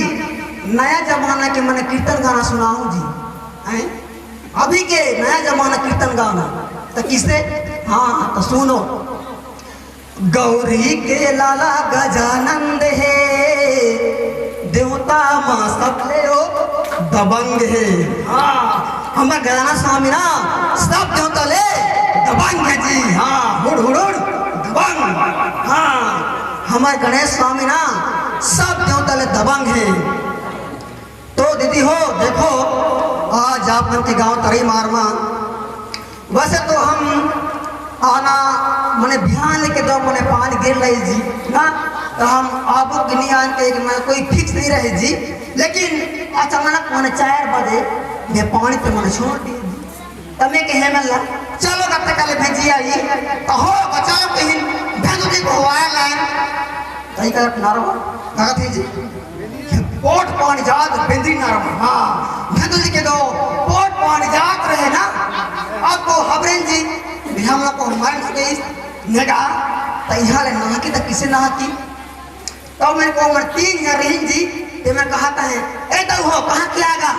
नया जमाना के मने कीर्तन गाना सुनाऊं जी। हैं? अभी के नया जमाना कीर्तन गाना, त किसे? हाँ, त सुनो। गौरी के लाला गजानंद हे, देवता मा सबले ओ दबंग हे। हाँ, हमर गजानन स्वामी ना सब देवता ले दबंग हे जी। हाँ, हुड़ हुड़ हुड़ दबंग। हाँ, हमर गणेश स्वामी ना सब देवता ले दबंग हे। तो दीदी हो, देखो, आज आप मन के गांव तरई मार मा, वैसे तो हम आना, मने बिहान लेके दो मने पानी गिर रही जी ना, तो हम आबो कि नहीं आन के एक मने कोई फिक्स नहीं रहे जी, लेकिन अचानक मने चार बजे मैं पानी पे मने छोड़ दिए जी। तब मैं कहे मन ला, "चलो कब तक ले भेजी आई।" तो हो, चलो कहीं भेजो जी को वायर लाइन। कहीं का नारो, कहा थी जी। पोट पानी जात बेंदी नरम। हाँ, धंधु जी के दो पोट पानी जात रहे ना। अब वो हबरेन जी, हमला को मर गई। नेगा, त इहाँ ले नहा की त किसे नहा की? तो मैं को मर तीन जन रहीन जी, ते मैं कहा था है, "ए तो हो, कहाँ के आगा?"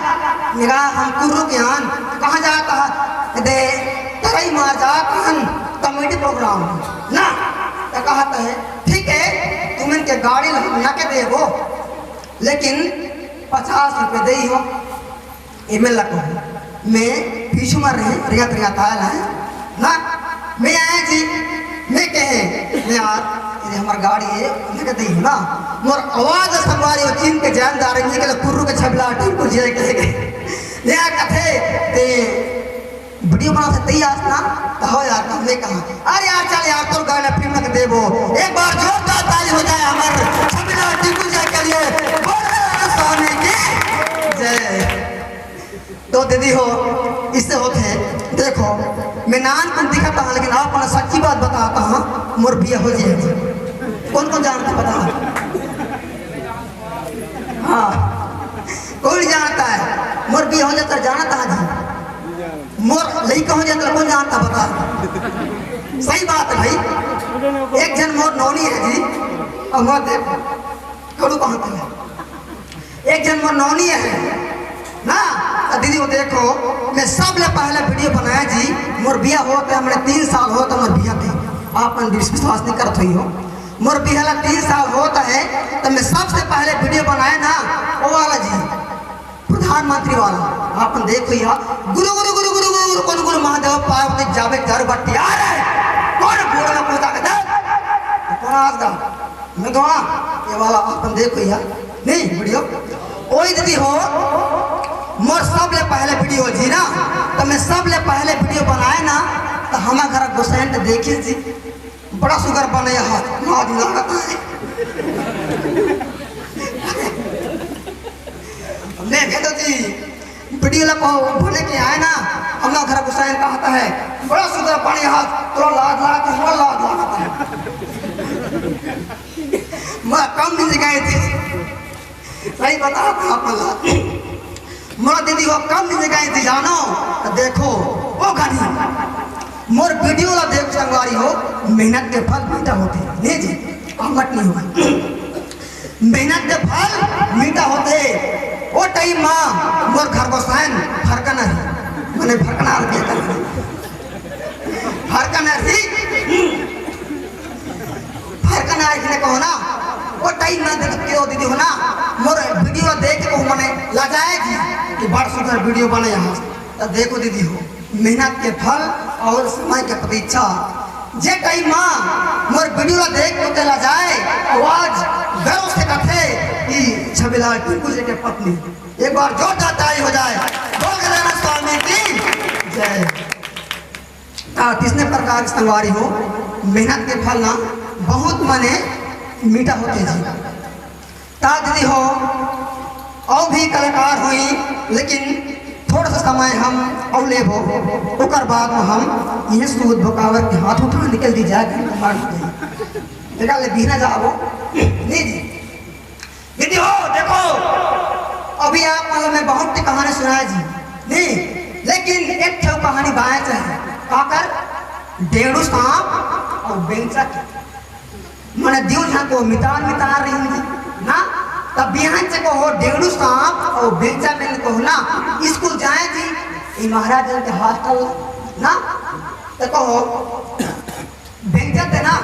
नेगा, "हम कुर्रू के आन।" "कहाँ जाता है?" "दे, तरई मार जाता हन, कॉमेडी प्रोग्राम ना।" तो कहा था है, "ठीक है, तुमन के गाड़ी ला हम ना के देबो।" लेकिन पचास रुपये देई हो, एमे ला कहूँ। मैं पीछू मार रहे, रिंगत रिंगत आयल है ना, मैं आया जी, मैं कहे, मैं यार, ये हमार गाड़ी है, मैं कहते ही ना, मोर आवाज संगवारी हो, चीन के जानदार है, निकल कुर्रू के छबला, टिंकू जी के, मैं यार कथे, ते वीडियो बना सकते ही आज ना, तो हो यार, तो हमने कहा, "अरे यार, चल यार, तोर गाना फिल्म के देबो।" एक बार जोरदार ताली हो जाए हमारे छबिला टिंकू जी के लिए। बोलो स्वामी की जय। तो दीदी हो, इससे होते हैं, देखो, मैं नान को दिखाता हूँ, लेकिन आप अपना सच्ची बात बताता हूँ, मोर बिया हो जाए। कौन कौन जानता है, बताओ। हाँ, कौन जानता है? मोर बिया हो जाता, जानता है जी। मोर लइका हो जाए तो कौन जानता, बता। सही बात है भाई। एक जन मोर नौनी है जी, और मोर देख, कड़ू कहाँ है, एक जन मोर नौनी है ना। तो दीदी, वो देखो, मैं सबले पहले वीडियो बनाया जी, मोर बिया होत है, हमने तीन साल होत है मोर बिया के। आप मन विश्वास नहीं करत होई हो, मोर बिया ला तीन साल होत है, तो मैं सबसे पहले वीडियो बनाया ना, वो वाला जी, प्रधानमंत्री वाला। आप मन देखो या, गुरु गुरु गुरु गुरु गुरु गुरु, कौन गुरु महादेव पार्वती जावे जर बट्टी आ रहे, कौन बोल में पूछा के दे, कौन आज दा मैं तो, हाँ, ये वाला आप मन देखो या, नहीं वीडियो, ओई दीदी हो, मोर सबले पहले वीडियो जी ना, तो मैं सबले पहले वीडियो बनाए ना, तो हमारे घर गोसाइन तो देखिस जी, बड़ा सुगर बने हाथ, लाज लागत है। मैं कहता जी, वीडियो ला को बोले के आए ना, हमारा घर गोसाइन कहता है, बड़ा सुगर बने हाथ, थोड़ा लाज लागत है, थोड़ा लाज लागत है। मैं कम नहीं गए थे, सही बता था आप लोग। मोर दीदी हो कम नहीं गए थे जानो, तो देखो, वो घड़ी मोर वीडियो ला देख संगवारी हो, मेहनत के फल मीठा होते, नहीं जी, अमट नहीं हुआ। मेहनत के फल मीठा होते। वो टाइम माँ मोर घर गोसाइन फरकन रही, मैंने फरकन आ रही, फरकन रही, फरकन आ रही ने कहो ना, वो टाइम माँ देख के वो दीदी हो ना, मोर वीडियो देख के वो मने लजाए जी कि बड़ सुंदर वीडियो बने यहाँ। तो देखो दीदी हो, मेहनत के फल और समय के प्रतीक्षा। जे टाइम माँ मोर वीडियो ला देख के लजाए, आवाज गर्व से कथे कि छबिलाल टिंकू जी के पत्नी। एक बार जोरदार ताली हो जाए, बोल गजानन स्वामी की जय। ता किसने प्रकार की संगवारी हो, मेहनत के फल ना बहुत मने मीठा होते जी। ता दीदी हो, और भी कलाकार हुई, लेकिन थोड़ा सा समय हम और लेबो, ओकर बाद में हम ये सूद भुकावर के हाथ उठा निकल दी जाए, मार दी। देखा ले बिना जाबो, नहीं जी। दीदी हो, देखो, अभी आप मतलब मैं बहुत सी कहानी सुनाया जी, नहीं, लेकिन एक ठो कहानी बाय चाहे, काकर डेढ़ू सांप और बेंचा के। मने दियो झन को मितान मितान रही जी ना, तब बिहान से कहो डेढ़ू सांप और बेंचा में कहो ना, स्कूल जाए जी, ये महाराज के हॉस्टल ना, तो कहो बेंचा ते ना,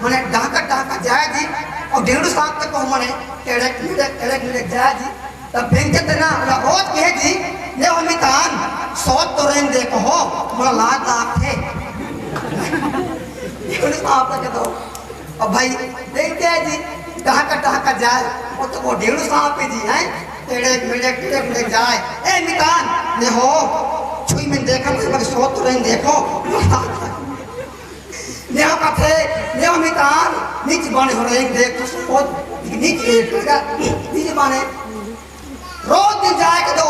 मने डहका डहका जाए जी, और डेढ़ू सांप तक को मने टेड़क मिड़क, टेड़क मिड़क जाए जी। तब बेंचा ते ना, ओला रोज कहे जी, ले हो मितान, सोत तो रेंग दे कहो, मोला लाज लाग थे। डेढ़ू सांप तक तो, अब भाई, बेंचा जी, डहका डहका जाए, वो तो वो डेढ़ू सांप है जी, हैं? टेड़क मिड़क, टेड़क मिड़क जाए। ए मितान, ले हो, छुई में देखा, मैं सोत तो रेंग देखो, मोला लाज लाग। नेहो कथे, नेहो मितान, नीच बाने हो रहे देख तो सोच, नीच एक लगा, नीच बाने। रोज दिन जाए के दो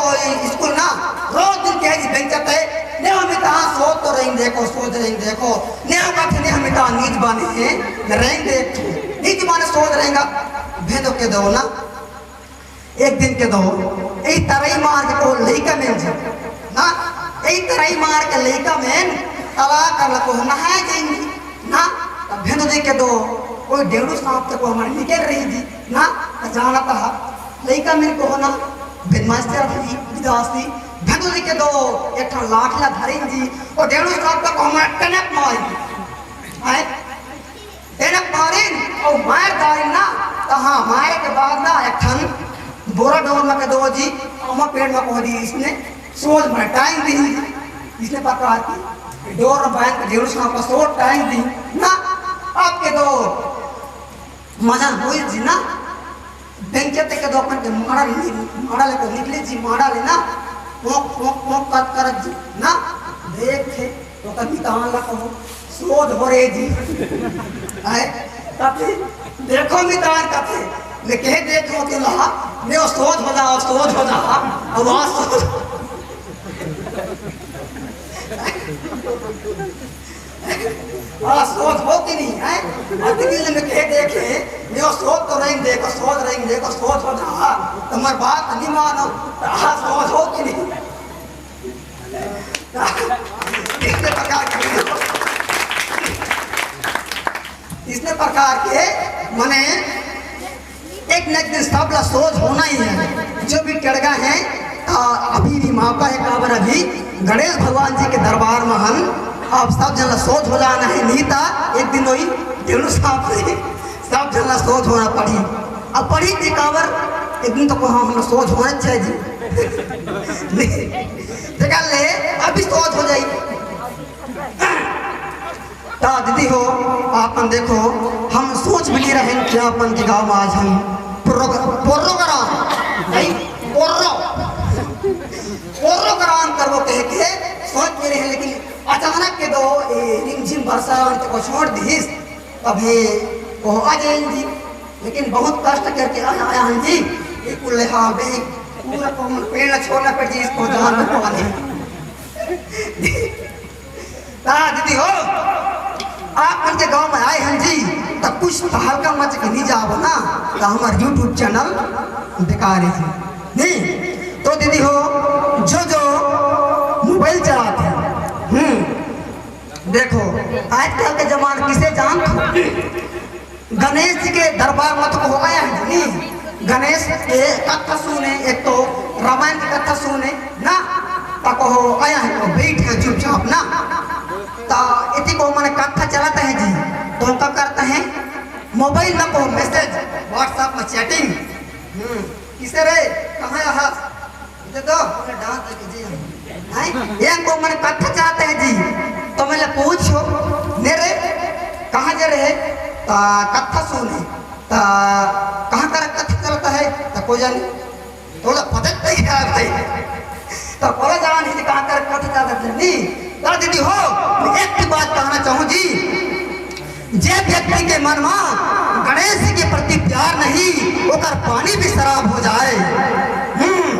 स्कूल ना, रोज दिन कहे जी बेंचा ते, नेहो मितान सोच तो रही देखो, सोच रही देखो। नेहो कथे, नेहो मितान नीच बाने है, रही देख, नीच बाने सोच रहेगा, भेदो के दो ना। एक दिन के दो, ए तरई मार के को लइका में जी, ना, ए तरई मार के लइका में तला कर लको नहाए जाएंगे, ना, तब भेंदो दे के दो, कोई डेढ़ू सांप तक को हमारे निकल रही जी, ना, तो जाना था, लइका में को ना, बदमाश तेरा भाई, विदासी, भेंदो दे के दो, एक ठा लाठी ला धरी जी, और डेढ़ू सांप तक को हमारे टनक मारी, आए, एनक मारिन अउ मार डारिन ना, त हाँ, मारे के बाद ना एक ठन बोरा डोर म के दो जी, अमा पेड़ म पहुंच दी इसने सोच में टाइम दी जी, इसने प्रकार की डोर में बैंक ढेर सा पसो टाइम दी ना, आपके दो मजा हुई जी ना। बेंचे ते के दोपन के माड़ा ले, माड़ा लेके निकले जी, माड़ा ले ना, पोंक, पोंक, पोंक करत, करत जी ना, देख थे, तो कभी तान ला कहो, सोध हो रे जी। आए, कभी, देखो मितान कथे, मैं कहे देखो के ला, मैं वो सोध हो जाओ, सोध हो जाओ, अब वहाँ सोध। आ, सोच हो कि नहीं है? अतिथि ने कह देखे, यो सोच तो रही देखो, सोच रही देखो, सोच हो जा। तुम्हारी बात नहीं मानो, आ, सोच हो कि नहीं? इसने प्रकार के, इसने प्रकार के, माने, एक न एक दिन सब ला सोझ होना ही है। जो भी टेड़गा है, आ, अभी भी मौका है, काबर अभी गणेश भगवान जी के दरबार में हन। अब सब जन ला सोझ हो जाना है, नहीं ता एक दिन वही डेढ़ साल से सब जन ला सोझ होना पड़ी। अब पड़ी भी काबर, एक दिन तो को हम सोझ होना चाहिए जी। नहीं, देखा ले, अभी सोझ हो जाई। ता दीदी हो, आपन देखो, हम सोच भी नहीं रहे कि आपन के गांव में आज हम प्रोग-, प्रोग्राम, नहीं, प्रो-, प्रोग्राम करबो कह के सोच नहीं रहे, लेकिन अचानक के दो, ए, रिमझिम बरसा अंत को छोड़ दीस, तभी वो आ जाएंगे जी। लेकिन बहुत कष्ट करके आया, आया हन जी, ये कुल हाल देख, पूरा कौन पेड़ छोड़ना पड़ जी, इसको जान को पानी। ता दीदी हो, आप मन के गांव में आए हन जी, तो कुछ तो हल्का मच के नहीं जाओ ना, तो हमार YouTube चैनल बेकार है जी। नहीं, तो दीदी हो, जो जो मोबाइल चलाते हैं, हम्म, देखो, आजकल के जमाना किसे जानत हो? गणेश जी के दरबार में तो कहो आया है जी, नहीं? गणेश के कथा सुने, एक तो रामायण की कथा सुने ना, तो कहो आया है, तो बैठ है चुपचाप ना। तो इति को मैंने कथा चलाते हैं जी, तो क्या करते हैं, मोबाइल में को मैसेज, WhatsApp में चैटिंग, हम्म, किसे रे, कहाँ है हाथ? दे दो, हमने डांस देखे जी हम। हैं? ये हमको मैंने कथा चाहते हैं जी। तो मैंने पूछो, मेरे कहाँ जा रहे? ता कथा सुने। ता कहाँ कर कथा चलता है? ता को जाने। थोड़ा पता नहीं है भाई। तो बोला जान ही कहाँ कर कथा चलता है? नहीं। ता दीदी हो, मैं एक ही बात कहना चाहूँ जी। जे व्यक्ति के मन में गणेश जी के प्रति प्यार नहीं, ओकर पानी भी शराब हो जाए। हम्म,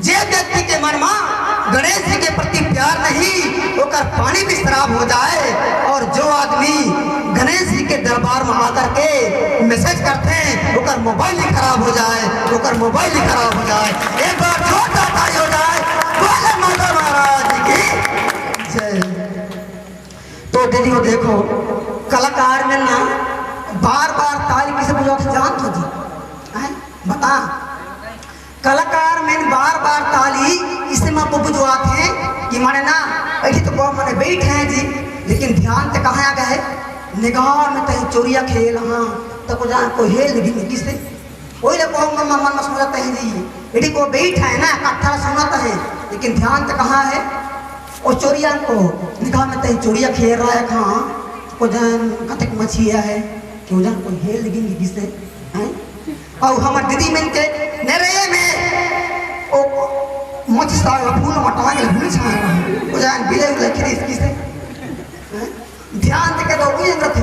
जे व्यक्ति के मन में गणेश जी के प्रति प्यार नहीं, ओकर पानी भी शराब हो जाए। और जो आदमी गणेश जी के दरबार में आकर के मैसेज करते हैं, ओकर मोबाइल ही खराब हो जाए, ओकर मोबाइल ही खराब हो जाए। एक बार जोरदार ताली हो जाए, बोले माता महाराज की जय। तो दीदी हो देखो, कलाकार में ना बार बार ताली किसे बजावत जानत हो जी? हैं? बता, कलाकार में बार बार ताली इसे मैं बजावत है कि माने ना, अभी तो बहुत माने बैठ हैं जी, लेकिन ध्यान तो कहाँ आ गए? निगाह में तहीं चोरिया खेल, हाँ, तो को जान को हेल भी नहीं किसे। वही लोग को मन, मन में सोचते हैं जी, यदि को बैठ है ना, कथा सुनत है, लेकिन ध्यान तो कहाँ है? वो चोरिया को निगाह में तहीं चोरिया खेल रहा है, कहाँ को जान कतक मछिया है, क्यों जान कोई हेल लगी नहीं किसे, हैं? और हमार दीदी मन के नरे में ओ मछ साग फूल मटांग भूल छाए, को जान बिले उले खरीद किसे, हैं? ध्यान देके तो कोई अंदर थी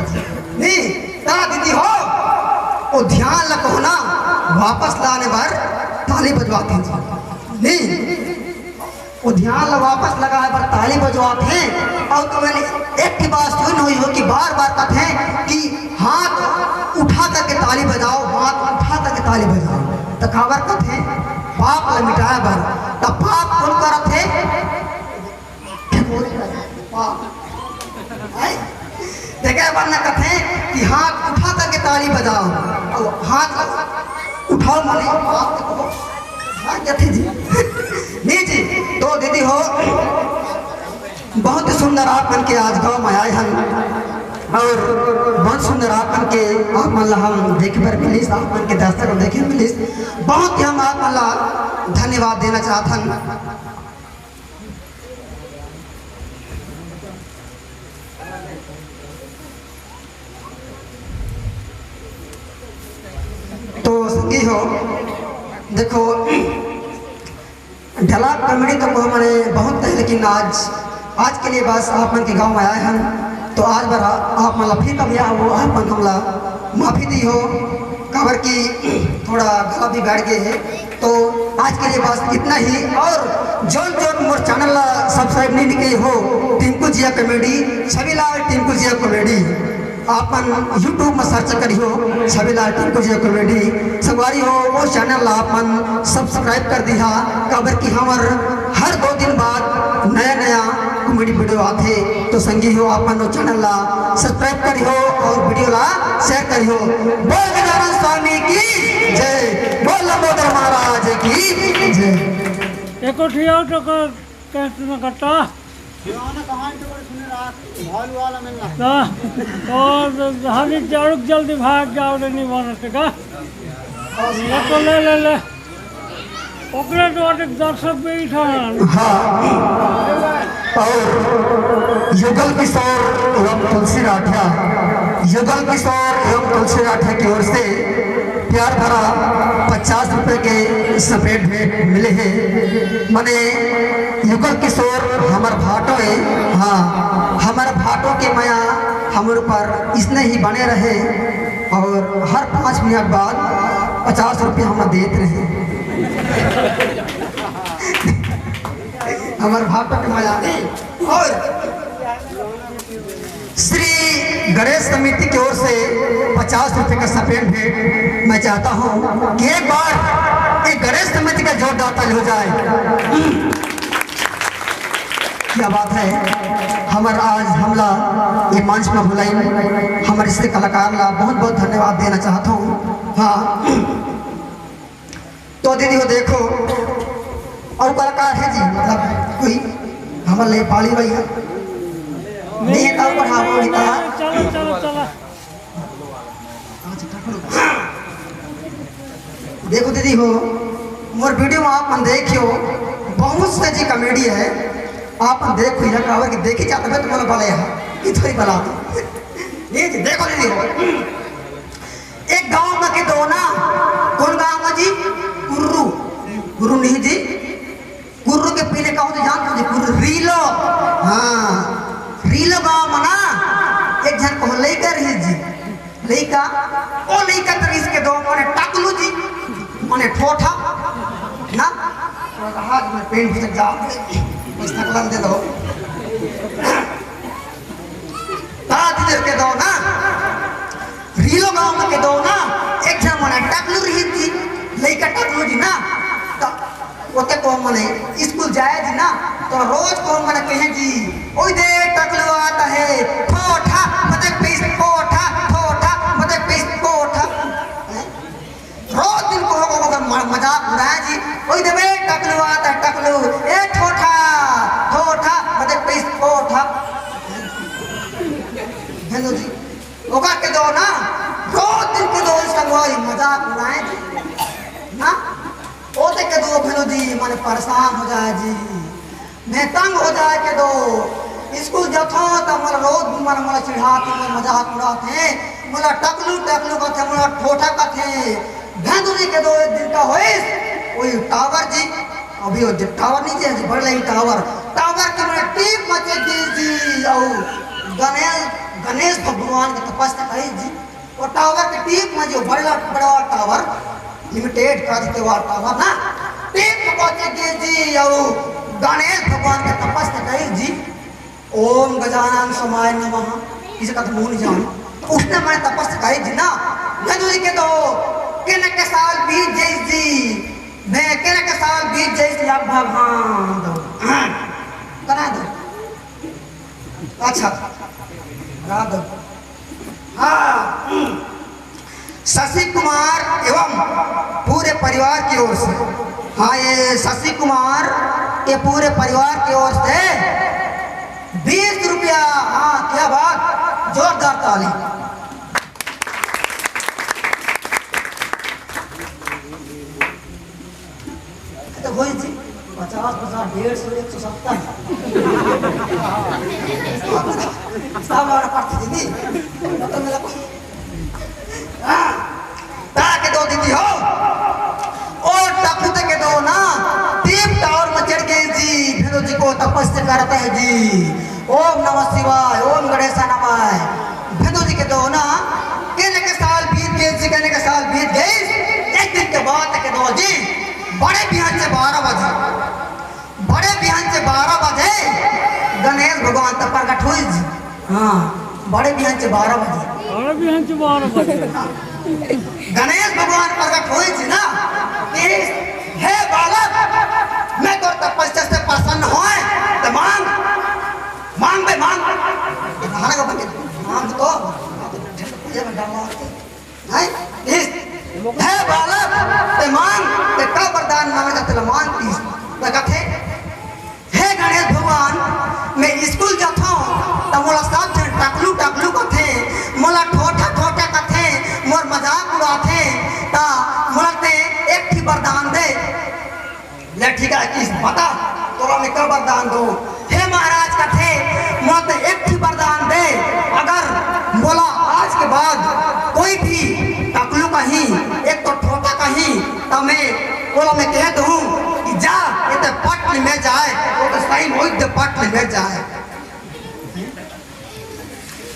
नहीं। ता दीदी हो, वो ध्यान लगो ना, वापस लाने बार ताली बजवाते हैं जी। नहीं, वो ध्यान ला वापस लगाए बार ताली बजवाते हैं। और तो मैंने एक ही बात सुन हुई हो कि बार बार कहते हैं कि हाथ उठा करके ताली बजाओ, हाथ उठा करके ताली बजाओ। तो काबर कहते हैं? पाप ला मिटाए बार। तो पाप कौन करत है? पाप। हैं? देखे बार ना कहते हैं कि हाथ उठा करके ताली बजाओ। और हाथ उठाओ माने पाप देखो। हाँ, क्या थे जी? नहीं जी, तो दीदी हो, बहुत ही सुंदर आप मन के आज गांव में आए हैं और बहुत सुंदर आप मन के, आप मन ला हम देखे बर मिलिस, आप मन के दर्शक देखे मिलिस, बहुत ही हम आप मन ला धन्यवाद देना चाहत हन। तो संगी हो, देखो, dialogue comedy तो को हमने बहुत है, लेकिन आज, आज के लिए बस आप मन के गांव में आए हैं, तो आज बार आप मन ला फिर कभी आओ, आप मन हमला माफी दी हो, काबर कि थोड़ा गला भी बैठ गए है। तो आज के लिए बस इतना ही, और जोन जोन मोर channel ला subscribe नहीं किए हो, टिंकू जिया comedy, छविलाल टिंकू जिया comedy, आप मन YouTube में search करियो छविलाल टिंकू जिया comedy। संगवारी हो, वो channel ला आप मन subscribe कर दिहा, काबर कि हमर हर दो दिन बाद नया नया थे। तो संगी हो, आप मन चैनल ला सब्सक्राइब करिहो और वीडियो ला शेयर करिहो। बोल गजानन स्वामी की जय, बोल लंबोदर महाराज की जय। एको ठियाव तो कर, कैसे न करता। तो, तो हमी जरूर जल्दी भाग जाओ रे, नहीं बनत का। ये तो ले, ले, ले। ओकरे तो एक दर्शक भी था। हाँ। और युगल किशोर एवं तुलसी राठिया, युगल किशोर एवं तुलसी राठिया की ओर से प्यार भरा पचास रुपए के सफेद भेंट मिले हैं। मने युगल किशोर हमर भाटो है। हाँ, हमर भाटो के मया हमर ऊपर इसने ही बने रहे और हर पाँच मिनट बाद पचास रुपया हम देत रहे। हमर भाटो के मया। और श्री गणेश समिति की ओर से पचास रुपए का सफेद भेंट मैं चाहता हूँ कि एक बार एक गणेश समिति का जोरदार ताली हो जाए। क्या बात है। हमर आज हमला ये मंच में बुलाइन, हमर इससे कलाकार ला बहुत बहुत धन्यवाद देना चाहता हूँ। हाँ, तो दीदी हो देखो, और कलाकार है जी, मतलब कोई हमर ले पाली भाई है, नहीं है, तो बढ़ाओ, नहीं कहा। चलो, चलो, चलो। देखो दीदी हो, मोर वीडियो में आप मन देखियो, बहुत से जी कॉमेडी है, आप मन देखो, यहाँ काबर कि देखी जाता है तुम्हारा भले है, ये थोड़ी बला दो। ये जी, देखो दीदी हो, एक गांव में के दो ना, कौन गांव में जी? कुर्रू, कुर्रू नहीं जी, कुर्रू के पहले का होथे जानथो जी? कुर्रू, रीलो। हाँ, रीलो गांव में ना एक झन को लइका रहिस जी। लइका, ओ लइका तो रिहिस के दो, मने टकलू जी, मने ठोठा ना। आज मैं पेंट भी जा, बस टकलन दे दो। ता दीदी के दो ना, रीलो गांव में के दो ना, एक झन मने टकलू रहिस जी, लइका टकलू जी ना, तो ओते को मने स्कूल जाए जी ना, तो रोज को मने कहे जी, "ओई दे टकलू आता है, ठोठा, मते पीस ठोठा, ठोठा, मते पीस ठोठा।" हैं? रोज दिन को होगा, होगा म-, मजाक उड़ाए जी, "ओई दे बे टकलू आता है, टकलू, ए ठोठा, ठोठा, मते पीस ठोठा।" हेलो जी, ओकर के दो ना, रोज दिन के दो संगवारी मजाक उड़ाए जी। ना, ओते के दो भेलो जी, मने परेशान हो जाए जी, मैं तंग हो जाए के दो। स्कूल जाथो त मोला रोज मन मोला चिढ़ात हे, मोला मजाक उड़ात हे, मोला टकलू टकलू कथे, मोला ठोठा कथे। भेंदुरी के दो एक दिन का होइस, वही टावर जी, अभी वो टावर नहीं जी, बड़ लगी टावर, टावर के मोला टीप मचे गिस जी, अउ गणेश, गणेश भगवान के तपस्या करी जी। वो टावर के टीप में जो बड़ा, बड़ा टावर, लिमिटेड का देते वाला टावर ना, टीप में पहुंचे के जी, और गणेश भगवान के तपस्या करे जी, "ओम गजानन समाय नमः", इसे कत मुंह नहीं जान। तो उसने मैं तपस्या करे जी ना, मैं तो के दो, के न के साल बीत जाइस जी, मैं के न के साल बीत जाइस लगभग, हाँ, दो, करा दो। अच्छा, राधव। हाँ, हम्म। शशि कुमार एवं पूरे परिवार की ओर से, हाँ, ये शशि कुमार के पूरे परिवार की ओर से बीस रुपया। हाँ, क्या बात, जोरदार ताली। तो वही जी, पचास, पचास, डेढ़ सौ, एक सौ सत्तर। सब हमारा पार्टी जी, नहीं? मतलब मेरा कोई, हाँ, ताके दो दीदी हो। और टकलू ते के दो ना, टीप टावर में चढ़ गए जी, भेंदू जी को तपस्या करता है जी। ओम नमः शिवाय, ओम गणेशा नमः। भेंदू जी के दो ना, कहने के साल बीत गए जी, कहने के साल बीत गए। एक दिन के बाद के दो जी, बड़े बिहान से बारह बजे, बड़े बिहान से बारह बजे गणेश भगवान तो प्रकट हुई जी। हाँ, बड़े बिहान से बारह बजे। बड़े बिहान से बारह बजे। गणेश भगवान प्रकट हुई जी ना कि, "हे बालक, मैं तो तपस्या से प्रसन्न होए, तो मांग, मांग।" त मोला सब झन टकलू टकलू कथे, मोला ठोठा ठोठा कथे, मोर मजाक उड़ाथे, त मोला ते एक ठी वरदान दे। ले ठीक है, किस बता, तोला मैं का वरदान दो? हे महाराज कथे, मोला ते एक ठी वरदान दे, अगर मोला आज के बाद कोई भी टकलू कहीं, एक तो ठोठा कहीं, त मैं ओला मैं कह दूं कि जा, ये ते पट ले मिर जाए, वो तो सही मोहित दे पट ले मिर जाए।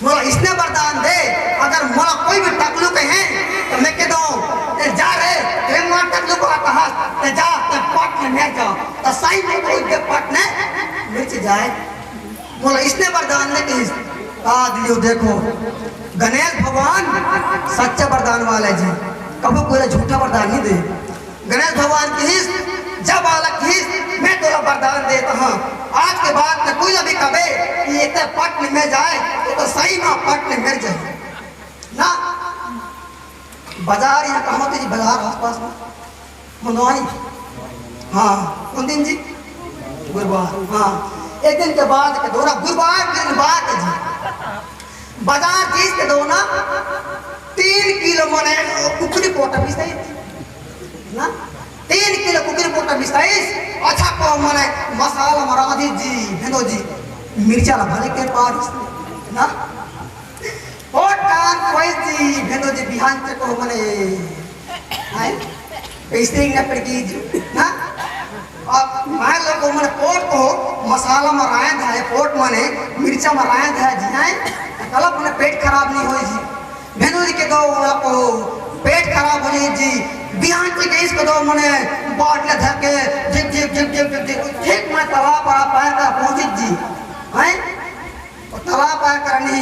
मोला इसने वरदान दे, अगर मोला कोई भी टकलू कहे, त मैं कह दूं, "ए, जा रे, ए, मोला टकलू को आता हाथ, ए, जा, ए, पट ले मिर जा।" त सही में कोई के पट ने मिर्च जाए। मोला इसने वरदान दे कि आ दियो देखो, गणेश भगवान सच्चा वरदान वाला है जी, कभू कोई झूठा वरदान नहीं दे। गणेश भगवान किहिस, जब बालक किहिस, "मैं तोला वरदान देत हंव, आज के बाद में कोई ला भी कबे कि एकर पट निमे जाए, तो, तो सही में पट निमे जाए।" ना, बाजार यहाँ कहाँ होते जी, बाजार आसपास में? मनोई। हाँ, कौन दिन जी? गुरुवार। हाँ, एक दिन के बाद के दोना, गुरुवार के दिन बाद जी। बाजार जीस के दोना, तीन किलो मने कुकरी पोटा भी सही। ना? तीन किलो कुकरी पोटा मिसाइस, अच्छा को मने मसाला म रांधिस जी, भेंदो जी, मिर्चा ला भले के पारिस, ना? पोट कान कोई जी, भेंदो जी, बिहान ते को मने, हाय? कैसे ही न पड़ गई जी, ना? अब मैं लोग को मने पोट को मसाला म रांध है, पोट मने मिर्चा म रांध है जी, हाय? कल अपने पेट खराब नहीं होई जी। भेंदो जी के दो ओला कहो, पेट खराब हो जाई जी। बिहान से गैस के दो मने बाटला धर के झिक, झिक, झिक, झिक, झिक, झिक, ठीक मैं तालाब पर पैर का पहुंची जी। हैं? और तालाब पार करनी।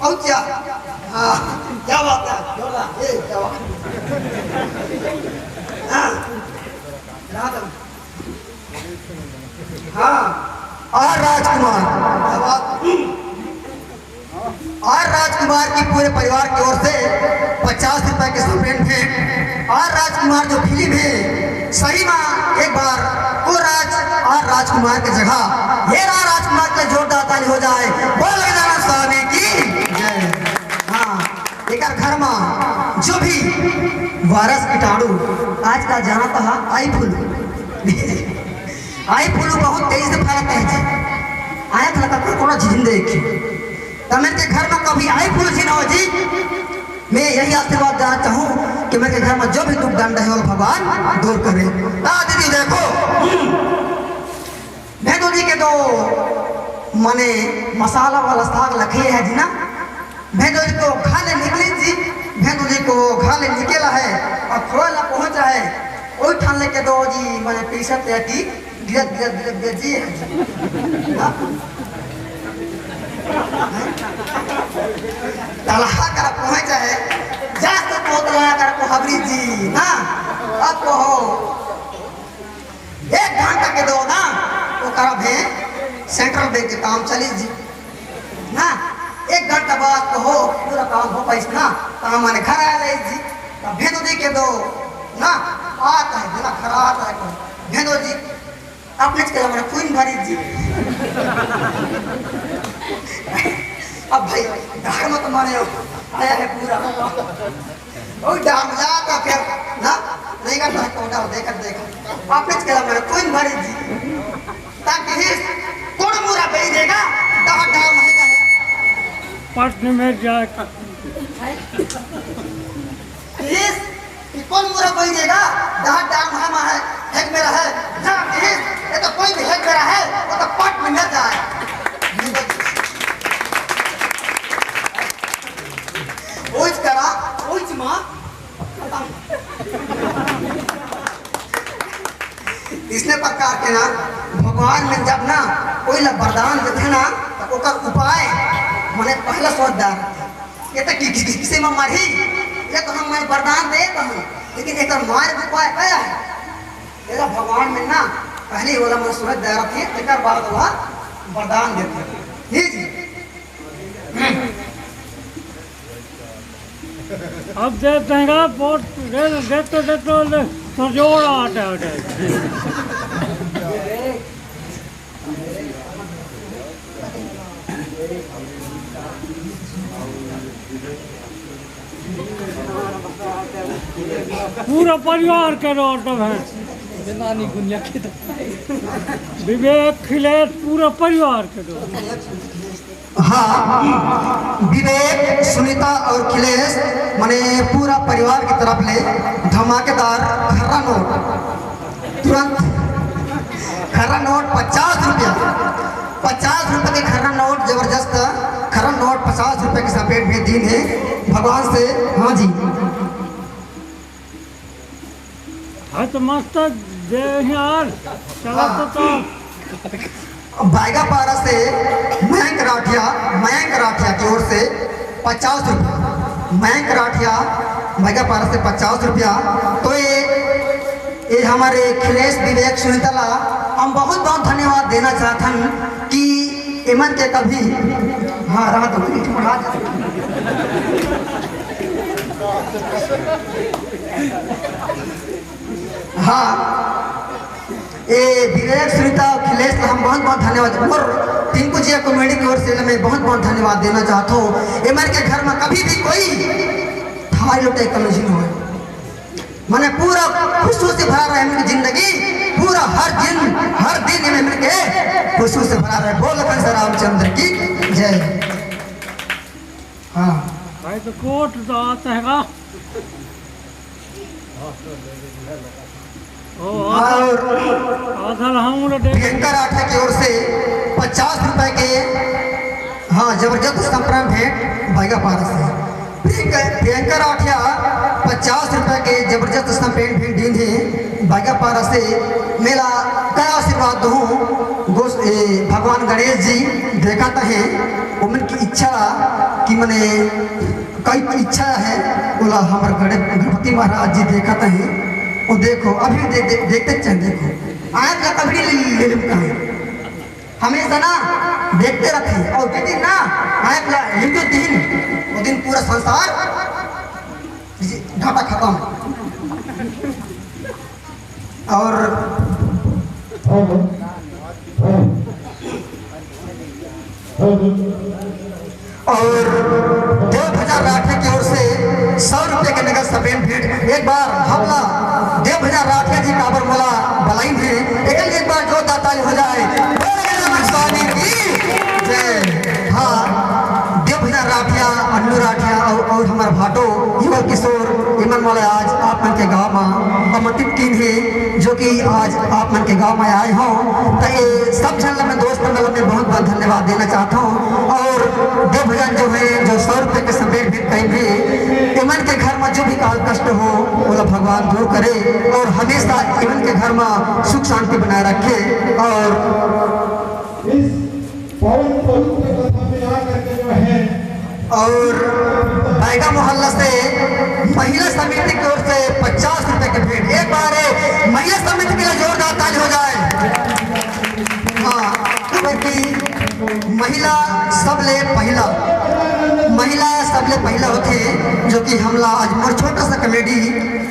पहुंच जा। हाँ, क्या बात है? जोरदार, ए, क्या बात है? हाँ, राधम। हाँ, आर राजकुमार। क्या बात? आर राजकुमार की पूरे परिवार की ओर से पचास रुपए के सॉवरेन भेंट। आर राजकुमार जो फिल्म है, सही में एक बार को राज आर राजकुमार के जगह ये रहा राजकुमार के जोरदार ताली हो जाए। बोल गजानन स्वामी की जय। हाँ, एकर घर में जो भी वायरस कीटाणु आजकल जाना था आई फ्लू। आई फ्लू बहुत तेजी से फैलत है जी। आया था लगा कोरोना झिन देख। त मेरे के घर में कभी आई फ्लू झिन हो जी। मैं यही आशीर्वाद देना चाहूँ कि मेरे के घर में जो भी दुख दंड है, वो भगवान दूर करे। ता दीदी देखो, भेंदो जी के दो मने मसाला वाला साग लखे है जी ना। भेंदो जी को खा ले निकली जी, भेंदो जी को खा ले निकला है, और खोए ला पहुंचा है। ओई ठान लेके दो जी, मने पीछे ते की गिरत, गिरत, गिरत, गिरत जी है जी। हाँ? तलहा कर पहुंचा है, जा तो कोतला कर को हबरी जी, हाँ? अब को हो। एक घंटा के दो ना, ओकरा भे सेंट्रल बैंक के काम चली जी। ना, एक घंटा बाद तो हो, पूरा काम हो पाइस ना, तो हमारे घर आ ले जी। तब भेंदो जी के दो ना, आता है, बिना घर आता है को। भेंदो जी, अपने के हमारे खून भरी जी। अब भाई, घर में तो माने हो, आया है पूरा। ओई डाम जाता फिर ना, नहीं करता है कोटा देखत देखत। वापस के मेरे कोई भरी जी। ताकि इस कोण मोरा बेई देगा, दहा डाम नहीं का। प्रश्न में जाए। इस कि कोण मोरा बेई देगा, दहा डाम है, है, है मेरा है। ना, इस, ये तो कोई भी है मेरा है, वो तो पट में न जाए। ओइच करा, ओइच माँ। इसने प्रकार के ना, भगवान में जब ना कोई ला वरदान देथे ना, तो ओकर उपाय मने पहला सोचदार। ये तो कि-, कि-, किसे में मरही, ये तो हम मैं वरदान दे तो हूँ, लेकिन एकर मार उपाय क्या है? ये तो भगवान में ना पहले वाला मन सोचदार थे, एकर बाद वाला वरदान देथे। जी जी। अब दे देगा, बहुत दे, दे तो, दे तो, दे, तो जोर आ जाए। पूरा परिवार के रोड है। विवेक, अखिलेश, पूरा परिवार के रोड। हाँ, विवेक, सुनीता और अखिलेश, माने पूरा परिवार की तरफ ले धमाकेदार खर्रा नोट, तुरंत खर्रा नोट पचास रुपया, पचास रुपये के खर्रा नोट, जबरदस्त खर्रा नोट पचास रुपये के सपेट में दीन हे भगवान से। हाँ जी। हाँ तो मस्त दे यार, चला तो, तो। बैगापारा से मयंक राठिया, मयंक राठिया की ओर से पचास रुपया, मयंक राठिया बैगापारा से पचास रुपया। तो ये, ये हमारे अखिलेश, विवेक, सुनीता ला हम बहुत बहुत धन्यवाद देना चाहथन कि एमन के कभी, हाँ, रहा तो कुछ बढ़ा दे। हाँ, ए विवेक, सुनीता, अखिलेश ला हम बहुत बहुत धन्यवाद, और टिंकू जी कॉमेडी की ओर से मैं बहुत बहुत धन्यवाद देना चाहता हूँ। एमन के घर में कभी भी कोई थारी लोटे कमी नहीं होए, माने पूरा खुशियों से भरा रहे उनकी जिंदगी, पूरा हर दिन, हर दिन ये मिल के खुशियों से भरा रहे। बोल लखन से रामचंद्र की जय। हाँ। भाई तो कोट तो आता है ना। ओ, और आधा हम लोग देख प्रियंका राठा की ओर से पचास रुपए के, हाँ, जबरदस्त संप्राम भेंट बैगापारा से। प्रियंका, प्रियंका राठिया पचास रुपए के जबरदस्त संप्राम भेंट दीन हे बैगापारा से। मैं ला का आशीर्वाद दूँ, गोस-, ए, भगवान गणेश जी देखत हे, ओमन की इच्छा कि मने कई इच्छा है, बोला हमर गणे-, गणपति महाराज जी देखत हे। वो देखो, अभी दे-, दे-, देखते चल, देखो, आँख ला कभी ले, ले, ले, कहा है। हमेशा ना देखते रहते हैं, और जिस दिन ना आँख ला हिंदू दिन, वो दिन पूरा संसार डाटा खत्म। और और देव भजन राठिया की ओर से सौ रुपये के नगद सपेन भेंट। एक बार हमला देव भजन राठिया जी काबर मोला बलाइन हे, एक, एक बार जोरदार ताली हो जाए। बोल गणेश स्वामी की जय। हाँ, देव भजन राठिया, अन्नू राठिया और, और हमार भाटो युगल किशोर, इमन मोला आज आप मन के गाँव में आमंत्रित कीन हे, जो कि आज आप मन के गाँव में आए हों, तो ये सब झन ला मैं दोस्त मन ला मैं बहुत बहुत धन्यवाद देना चाहता हूँ। और देव भजन जो है, जो सौ रुपये के सपेट भेंट कहीं भी, इमन के घर में जो भी काल कष्ट हो, ओला भगवान दूर करे और हमेशा इमन के घर में सुख शांति बनाए रखे। और इस पावन पवित्र कथा में आ करके जो है और बैगा मोहल्ला से महिला समिति की ओर से पचास रुपए के भेंट। एक बार महिला समिति के लिए जोरदार ताली हो जाए। हाँ, क्योंकि महिला सबले पहला, महिला सबले पहला होथे, जो कि हमला आज मोर छोटा सा comedy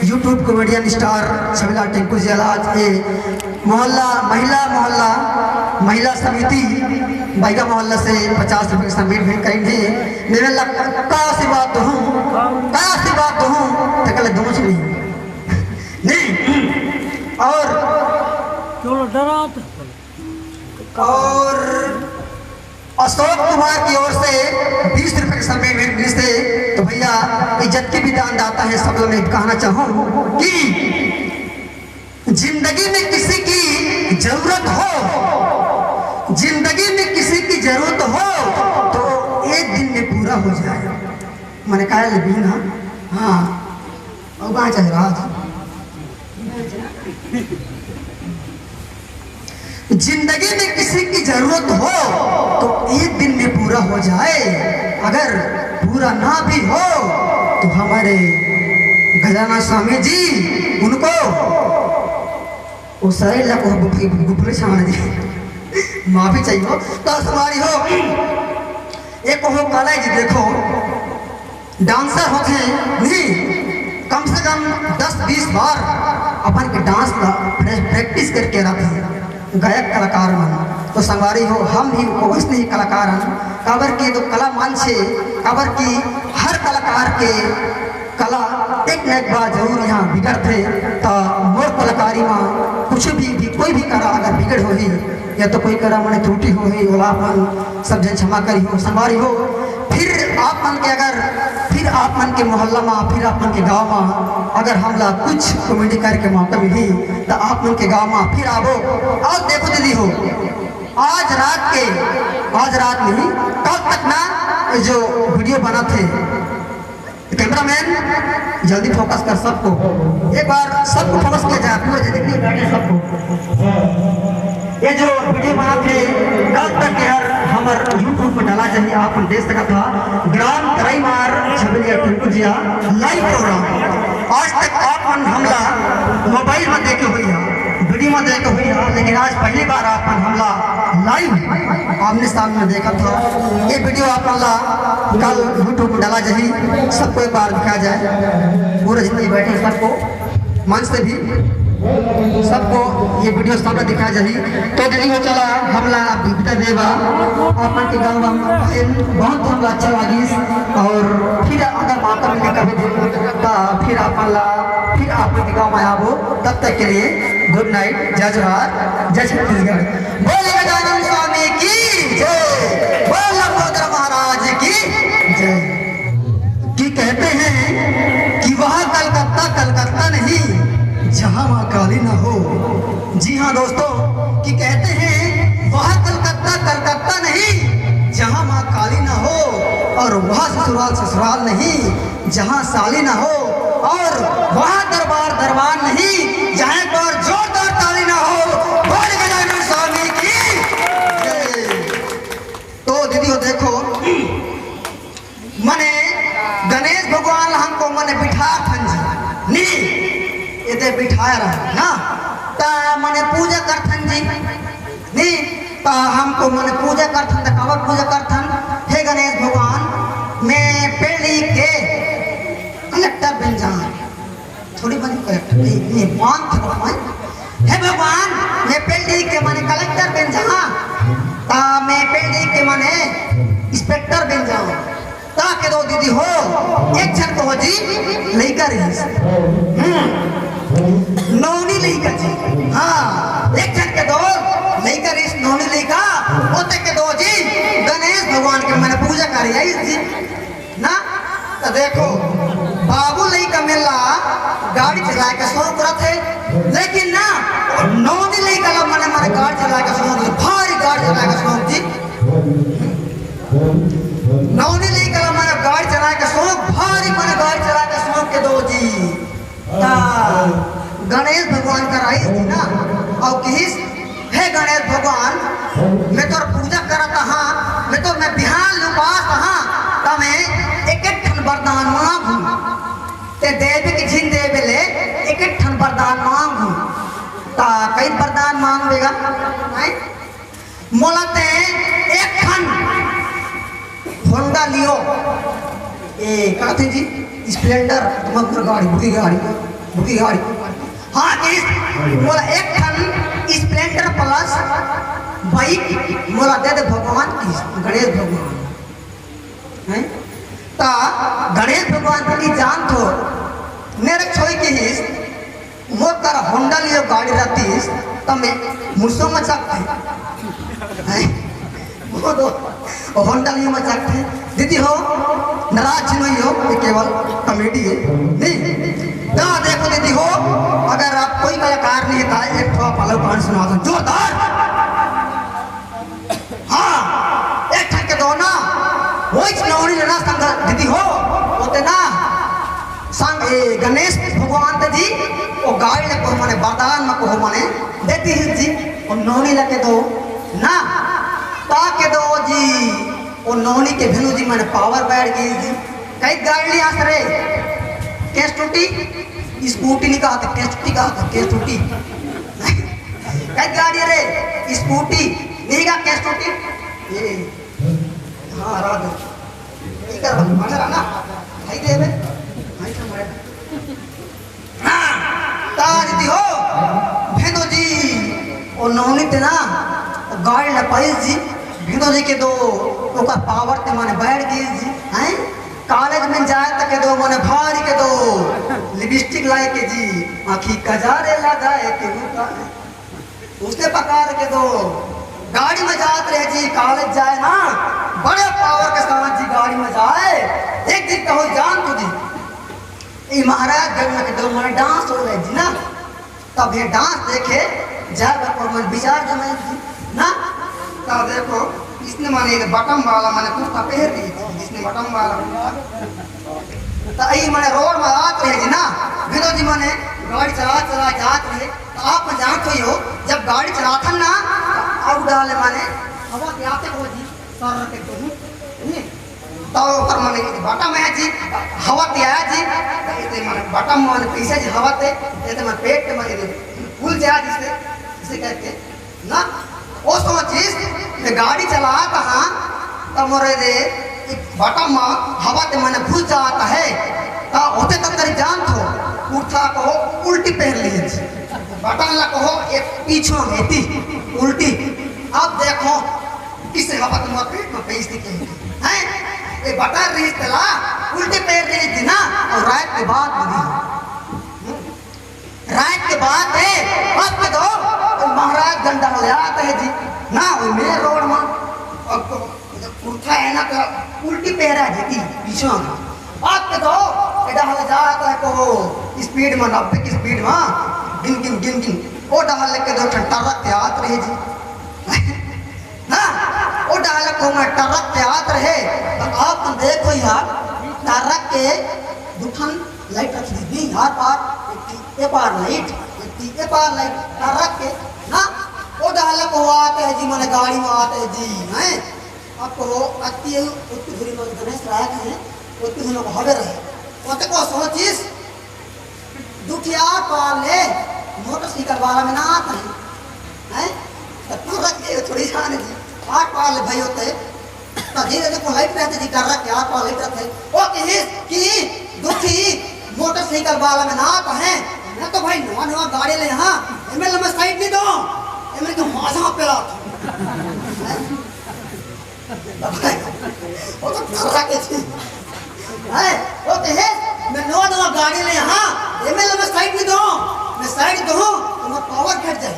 YouTube comedian star Chhavila Tinku ji ला आज ये मोहल्ला, महिला मोहल्ला, महिला समिति बैगा मोहल्ला से पचास रुपये के समीर भेंट करेंगे। मेरे लग का आशीर्वाद दूँ, का आशीर्वाद दूँ, तो कल दूँ नहीं, नहीं। और चलो डरा तो। और अशोक कुमार की ओर से बीस रुपए के समय में मिलते, तो भैया, ये जबकि भी दानदाता है, सब लोग मैं कहना चाहूँ कि जिंदगी में किसी की जरूरत हो, जिंदगी में किसी की जरूरत हो, तो एक दिन में पूरा हो जाए। मैंने कहा, लेकिन हाँ, हाँ, और कहाँ चाहे राज? जिंदगी में किसी की जरूरत हो तो एक दिन में पूरा हो जाए, अगर पूरा ना भी हो तो हमारे गजानन स्वामी जी उनको, वो सारे ला को गुफले, गुफले छाड़ दी। माफी चाहिए हो, तो तुम्हारी हो। एक हो काला जी, देखो, डांसर होथे नहीं, कम से कम दस बीस बार अपन के डांस ला प्रैक्टिस करके रखे। गायक कलाकार मन। तो संगवारी हो, हम भी वैसने ही कलाकार हन, काबर कि तो कला मंच हे, काबर कि हर कलाकार के कला एक न एक बार जरूर यहाँ बिगड़थे। त मोर कलाकारी म कुछ भी, भी कोई भी कला अगर बिगड़ होही या तो कोई कला मने त्रुटि होही, ओला अपन सब झन क्षमा करिहो। संगवारी हो, फिर आप मन के अगर, फिर आप मन के मोहल्ला म, फिर आप मन के गांव म अगर हमला कुछ कॉमेडी करे के मौका मिलही, त आप मन के गांव म फिर आबो। अउ देखो दीदी हो, आज रात के, आज रात नहीं, कल तक ना जो वीडियो बनत हे, कैमरामैन जल्दी फोकस कर सबको, एक बार सबको फोकस किया जाए, पूरे जितने भी बैठे सबको। ये जो वीडियो बनत हे, कल तक यार हमर YouTube पे डाला जाही, आप मन देख सकत हा, ग्राम करईमार छबेलिया टिंकू जिया लाइव प्रोग्राम। आज तक आप मन हमला मोबाइल में देखे होइहा, वीडियो में देखे होइहा, लेकिन आज पहली बार आप मन हमला लाइव आमने सामने देखत हा। ये वीडियो आप मन ला कल YouTube में डाला जाही, सबको एक बार दिखाया जाए, पूरे जितने बैठे सबको, मंच से भी सबको ये वीडियो सब दिखाया जाही। तो दीदी हो, चला हमला अब विदा देवा, अपन के गाँव हम बहुत हमला अच्छा लागिस, और फिर अगर मौका मिले कभी दिन, तो फिर अपन ला, फिर अपन के गाँव में आबो। तब तक के लिए गुड नाइट, जय जोहार, जय छत्तीसगढ़। बोले गजानन स्वामी की जय, बोल लंबोदर महाराज की जय। कि कहते हैं कि वह कलकत्ता कलकत्ता नहीं, जहां माँ काली ना हो। जी हाँ दोस्तों, कि कहते हैं वह कलकत्ता कलकत्ता नहीं, जहां माँ काली ना हो, और वह ससुराल ससुराल नहीं, जहां साली ना हो, और वह दरबार दरबार नहीं, जहां एक बार जोरदार ताली ना हो। बोल गजानन स्वामी की जय। तो दीदी हो, देखो, मने गणेश भगवान ला हमको मने बिठारथन जी, नी, एदे बिठाए रहा ना, त मने पूजा करथन जी, नी, त हमको मने पूजा करथन, त काबर पूजा करथन? हे गणेश भगवान, मैं पेड़ी के कलेक्टर बन जाऊं। थोड़ी बनी कलेक्टर, नहीं, नहीं, मान था भगवान। हे भगवान, मैं पेड़ी के मने कलेक्टर बन जाऊं, ता मैं पेड़ी के मने इंस्पेक्टर बन जाऊं। ता के दो दीदी हो, एक झन के हो जी लइका रहिस। हम्म, नौनी लइका जी। हाँ, एक झन के दो लइका रहिस, नौनी लइका। ओते के दो जी गणेश भगवान के मने पूजा करे आइस जी। ना, त देखो, बाबू लइका मेला गाड़ी चलाए के शौक रथे, लेकिन ना, नौनी लइका ला मने, मने गाड़ी चलाए के शौक रथे, भारी गाड़ी चलाए के शौक जी। नौनी लइका ला मने गाड़ी चलाए के शौक, भारी मने गाड़ी चलाए के शौक के दो जी। त गणेश भगवान करा आइस जी ना, अउ किहिस, "हे गणेश भगवान, मैं तोर पूजा करत हंव, मैं तोर मैं बिहान ले उपास हंव, त मैं एक एक ठन वरदान मांगहूं, ते देबे कि झिन देबे ले एक एक ठन वरदान मांगहूं।" त कई वरदान मांगबे गा, हैं? मोला ते एक ठन होंडा लियो, ए, का कथे जी, स्प्लेंडर, मधुर गाड़ी, बुकी गाड़ी, बुकी गाड़ी। हाँ, कि मोला एक ठन स्प्लेंडर प्लस बाइक मोला दे दे भगवान की, गणेश भगवान। हैं? ता गणेश भगवान की जान थो, मेरे छोई की हिस, मोर करा होंडा लियो गाड़ी रहतीस, त मैं मुसो मचाते। हैं? वो तो, वो होंडा लियो मचाते। दीदी हो, नाराज नहीं हो, ये केवल कॉमेडी है। नहीं? ता देखो दीदी हो, अगर आप कोई कलाकार नहीं था, एक ठो आप अलग गाना सुना दो, जोरदार। हाँ, एक ठन के दो ना, वही नौनी लेना संग दीदी हो, होते ना, संग ए, गणेश भगवान ते जी, वो गाड़ी ले को मने वरदान में को मने देती ही जी, वो नौनी लगे दो ना, ता के दो जी, वो नौनी के भेनु जी मने पावर बैठ गई जी, कई गाड़ी आस रे, केस टूटी, स्कूटी नहीं कहा था, केस टूटी कहा था, केस टूटी। कई गाड़ी रे, स्कूटी, नहीं का केस टूटी? ये, हाँ, राधे। ठीक है, बन रहा ना? भाई दे बे। भाई का मारे। हाँ, ताज दी हो, भेनो जी। ओ नोनी ते ना गाड़ी ल पाइस जी, भिनो जी के दो ओकर पावर ते माने बैठ गइस जी। हैं, कॉलेज में जाए त के दो माने भारी के दो लिपस्टिक लाए के जी, आँखी कजारे लगाए के रूपा। उसने पकार के दो गाड़ी में जात रहे जी, कॉलेज जाए ना बड़े पावर के साथ जी गाड़ी में जाए। एक दिन कहो जान तू जी, ई महाराजगंज में के दो माने डांस हो रहे जी ना, तब ये डांस देखे जाए पर मन विचार जमाए जी ना। तब देखो इसने माने ये बटम वाला माने कुर्ता पहन ली थी, इसने बटम वाला कुर्ता। तो ई माने रोड में आत रहे जी ना, विनोद जी माने गाड़ी चला चला जात रहे। तो आप जानत हो, जब गाड़ी चलाथन ना, तो अब डाले माने हवा के आते हो जी, सर के कहूँ नहीं। तो ओकर माने बटम है जी, हवा ते आया जी, तो इते माने बटम माने पैसा जी हवा ते, इते माने पेट के माने फूल जाए जिससे, जिसे कहते ना। ओ सोचिस, मैं गाड़ी चलात हाँ, त मोरे रे, ई बटम में हवा ते माने घुस जात हे, त होते त करी जान थो, कुर्ता को उल्टी पहन ली जी। बटम ला कहो, ये पीछे में थी, उल्टी। अब देखो, किसे हवा तुम्हारे पेट में पैस दी कहीं, हैं? ये बटम रही तला, उल्टी पैर रही थी ना, और रात के बाद भी। रात के बात है, अब के दो, तो महाराजगंज डहल जात है जी, ना, वो मेन रोड में, अब तो, जब कुर्ता है ना, तो उल्टी पहरा जी थी, पीछे में। अब के दो, ये डहल जात है, को स्पीड में, नब्बे की स्पीड में, गिन, गिन, गिन, गिन, वो डहल लेके दो ठन ट्रक के आत रहे जी। ना, वो डहल को मैं ट्रक के आत रहे, तो आप देखो यार, ट्रक के दो ठन लाइट रख दी, दी यार पार, एक थी ए पार लाइट, एक थी ए पार लाइट, ट्रक के ना, वो डहल को आते हैं जी, माने गाड़ी में आते हैं जी, हैं? अब तो वो अति उत्तु धुरी में गणेश लायक हैं, उत्तु धुरी में हवे रहे। वो तो को सोचिस, दुखिया पार ले, मोटरसाइकिल वाला में ना आता है, हैं? तो ट्रक के थोड़ी जाने जी, आठ पार ले भाई होते, तो धीरे धीरे को लाइट रहते जी, ट्रक के आठ पार लाइट रहते। वो कहिस कि दुखी मोटरसाइकिल वाला में ना आता है, मैं तो भाई नवा नवा गाड़ी ले हाँ, एमएलए में साइड नहीं दो, एमएलए के माजा पे ला। वो तो खर्रा के थी। है, वो कहे, "मैं नवा नवा गाड़ी ले हाँ, एमएलए में साइड नहीं दो, मैं साइड दो, तो मैं पावर घट जाए।"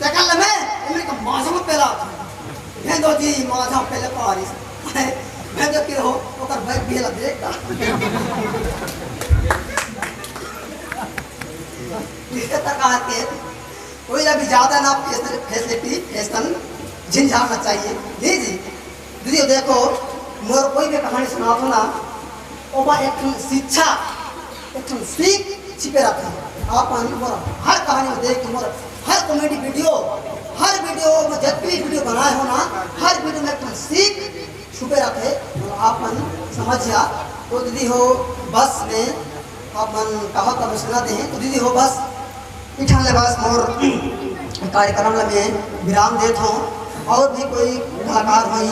ते कर ले मैं, एमएलए का माजा में पेला। मैं दो जी, माजा पेले पारिस। मैं तो के हो, ओकर बैग भी ला देखता। इस प्रकार के कोई अभी ज्यादा ना फैसिलिटी, फैशन झिझाना चाहिए। जी, जी। दीदी, देखो, मोर कोई भी कहानी सुनाओ ना, ओमा एक ठन शिक्षा, एक ठन सीख छिपे रहता है। आप मोर हर कहानी में देख के, मोर हर कॉमेडी वीडियो, हर वीडियो में जितनी वीडियो बनाए हो ना, हर वीडियो में एक ठन सीख छुपे रहते, आप मन समझिया। तो दीदी हो, बस में आप मन कहा का सुना दे, तो दीदी हो, बस इठन ले बस मोर कार्यक्रम ला मैं विराम देत हूँ। और भी कोई कलाकार होई,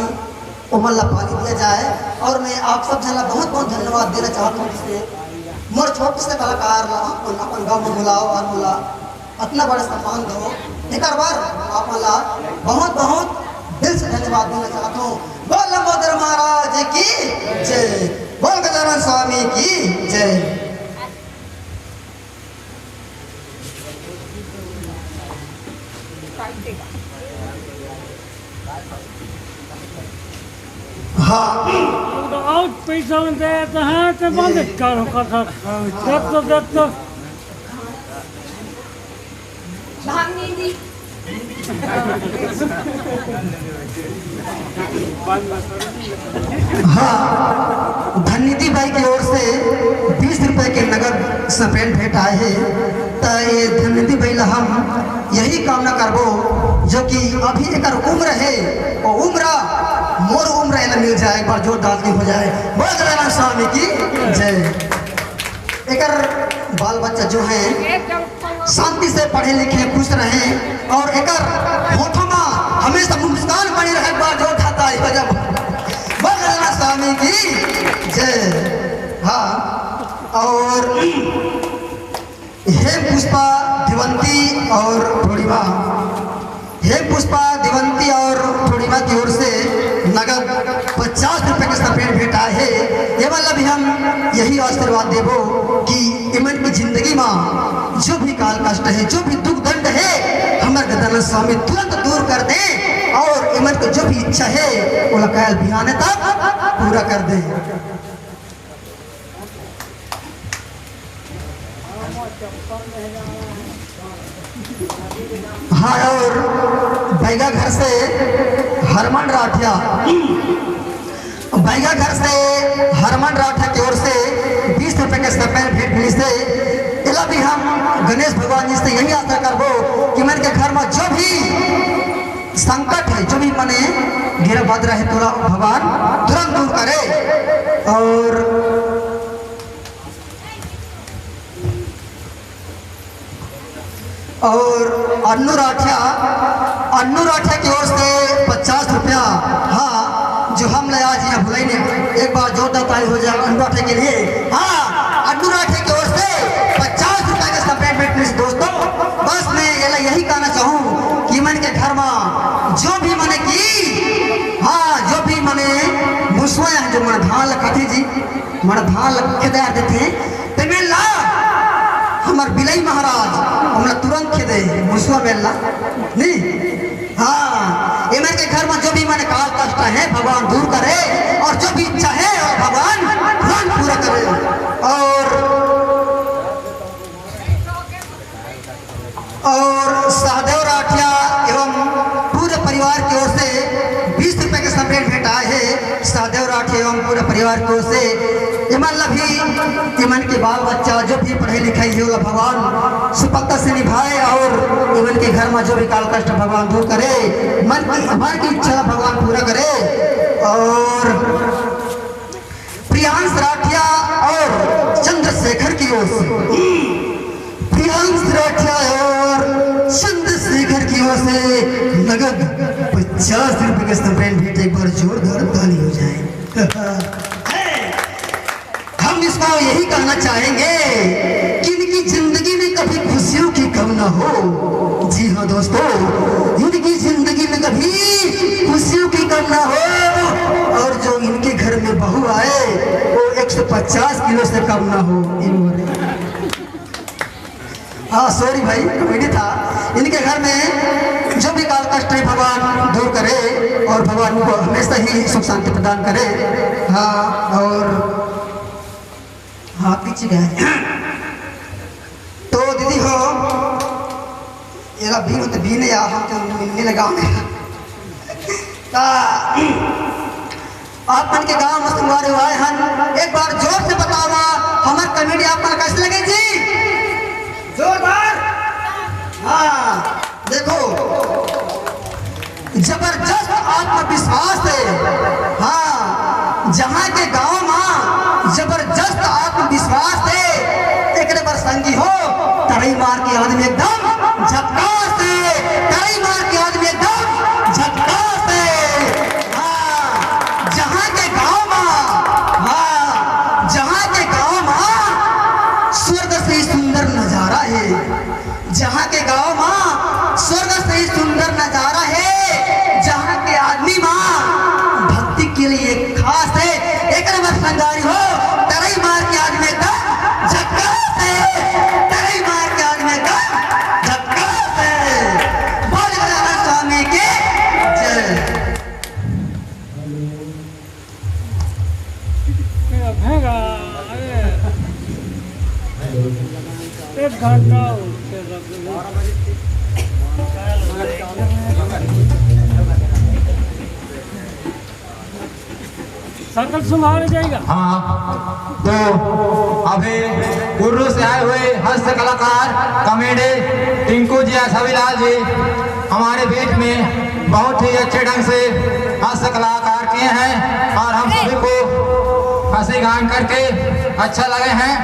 ओमन ला पानी दिया जाए। और मैं आप सब झन ला बहुत बहुत धन्यवाद देना चाहत हूँ, जिसने मोर छोटे से कलाकार ला अपन, अपन गाँव में बुलाओ और बोला अतना बड़ा सम्मान दो, एकर बर आप मन ला बहुत, बहुत दिल से धन्यवाद देना चाहत हूँ। बोल लंबोदर महाराज की जय, बोल गजानन स्वामी की जय। हाँ। बहुत पैसा में दे तो हाँ, तो बंद करो, कर, कर, कर, कर, कर, कर, कर। भागनी जी। हाँ, धननिधि बाई की ओर से बीस रुपए के नगद सपेंड भेंट आए हे। त ये धननिधि बाई ला हम यही कामना करबो, जो कि अभी एकर उम्र हे, वो उम्र मोर उम्र एला मिल जाए, एक बार जोरदार की हो जाए। बोल गजानन स्वामी की जय। एकर बाल बच्चा जो है, शांति से पढ़े लिखे, खुश रहे और एकर होठों में हमेशा मुस्कान बनी रहे। एक बार जोरदार ताली बजाओ। बोल गजानन स्वामी की जय। हाँ, और हे पुष्पा, दिवंती और पूर्णिमा, हे पुष्पा, देवंती और पूर्णिमा की ओर से नगद पचास रुपए के स्टाइपेंड भेंटाए हे। ये वाला भी हम यही आशीर्वाद देबो कि इमन की जिंदगी में जो भी काल कष्ट है, जो भी दुख दंड है, हमर गजानन स्वामी तुरंत दूर कर दे और इमन की जो भी इच्छा है, वो काल बिहाने तक पूरा कर दे। हाँ, और बैगा घर से हरमन राठिया, बैगा घर से हरमन राठिया की ओर से बीस रुपए के स्टाइपेंड भेंट मिली से। एला भी हम गणेश भगवान जी से यही आशा करबो कि मन के घर में जो भी संकट है, जो भी मने गिरबाद रहे, तोला भगवान तुरंत दूर करे। और और अन्नू राठिया, अन्नू राठिया की ओर से पचास रुपया। हाँ, जो हम ले आज यहाँ बुलाई ने, एक बार जोरदार ताली हो जाए अन्नू राठिया के लिए। हाँ, अन्नू राठिया की ओर से पचास रुपया के स्टाइपेंड भेंट मिली दोस्तों। बस मैं ये ला यही कहना चाहूँ कि मन के घर में जो भी मने की, हाँ, जो भी मने मुसवा है, जो मन धान लखाते जी, मन धान लखे दे देते हैं, ते मेला हमर बिलई महाराज, हमला तुरंत खेदे, मुसवा मेला, नहीं? हाँ, एमन के घर में जो भी मन काल कष्ट है, भगवान दूर करे, और जो भी इच्छा है, वो भगवान तुरंत पूरा करे। और, और सहदेव राठिया एवं पूरे परिवार की ओर से बीस रुपए के स्टाइपेंड भेंटाए हे। सहदेव राठिया एवं पूरे परिवार की ओर से इमन ला भी, इमन के बाल बच्चा जो भी पढ़ाई लिखाई हे, ओला भगवान सुपक्का से निभाए और इमन के घर में जो भी काल कष्ट भगवान दूर करे, मन की, मन की इच्छा ला भगवान पूरा करे। और प्रियांश राठिया और चंद्रशेखर की ओर से, प्रियांश राठिया और चंद्रशेखर की ओर से नगद पचास रुपए का स्टाइपेंड भेंट, एक बार जोरदार ताली हो जाए। हम इसको यही कहना चाहेंगे कि इनकी जिंदगी में कभी खुशियों की कम ना हो। जी हाँ दोस्तों, इनकी जिंदगी में कभी खुशियों की कम ना हो, और जो इनके घर में बहू आए, वो एक सौ पचास किलो से कम ना हो। इन हाँ, सॉरी भाई, कॉमेडी था। इनके घर में जो भी काल कष्ट है, भगवान दूर करे और भगवान उनको हमेशा ही सुख शांति प्रदान करे। हाँ, और हाँ, पीछे गए। तो दीदी हो, एला बीन होते बीने या हम तो मिलने लगा में। ता आप मन के गांव में संगवारी आए हन, एक बार जोर से बतावा, हमर कॉमेडी आप मन कैसे लगे जी? जोरदार। हाँ, देखो, जबरदस्त आत्मविश्वास है। हाँ, जहाँ के गांव में जबरदस्त आत्मविश्वास है, एकरे बर संगी हो, तरई मार के आदमी एकदम झक्कास है, तरई मार के आदमी एकदम झक्कास है। हाँ, जहाँ के गांव में, हाँ, जहाँ के गांव में स्वर्ग से ही सुंदर नजारा है, जहाँ के गांव में स्वर्ग से ही सुंदर नजारा है, जहाँ के आदमी में भक्ति के लिए खास है। एक नंबर संगारी हो, तरई मार के आदमी एकदम झक्कास है, तरई मार के आदमी एकदम झक्कास है। बोल गजानन स्वामी की जय। एक घंटा उठते सकल सुधार जाएगा। हाँ, तो अभी कुर्रू से आए हुए हास्य कलाकार कॉमेडी टिंकू जी, छविलाल जी हमारे बीच में बहुत ही अच्छे ढंग से हास्य कलाकार किए हैं और हम सभी को हंसी गान करके अच्छा लगे हैं।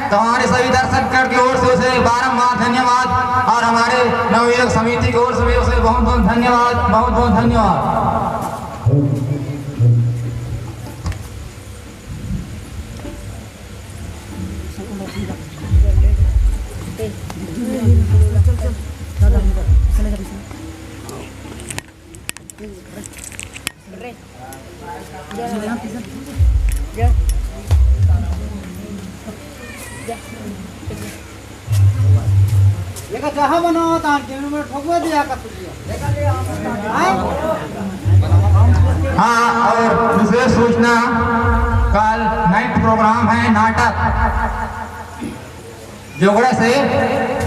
तो हमारे सभी दर्शक की ओर से उसे बारंबार धन्यवाद और हमारे नवयुवक समिति की ओर से भी उसे बहुत बहुत धन्यवाद, बहुत बहुत धन्यवाद। देखा, जहाँ बनाओ, तहाँ के में ठोकवा दिया का तुझे। हाँ? हाँ, और विशेष सूचना, कल नाइट प्रोग्राम है, नाटक, जोगड़ा से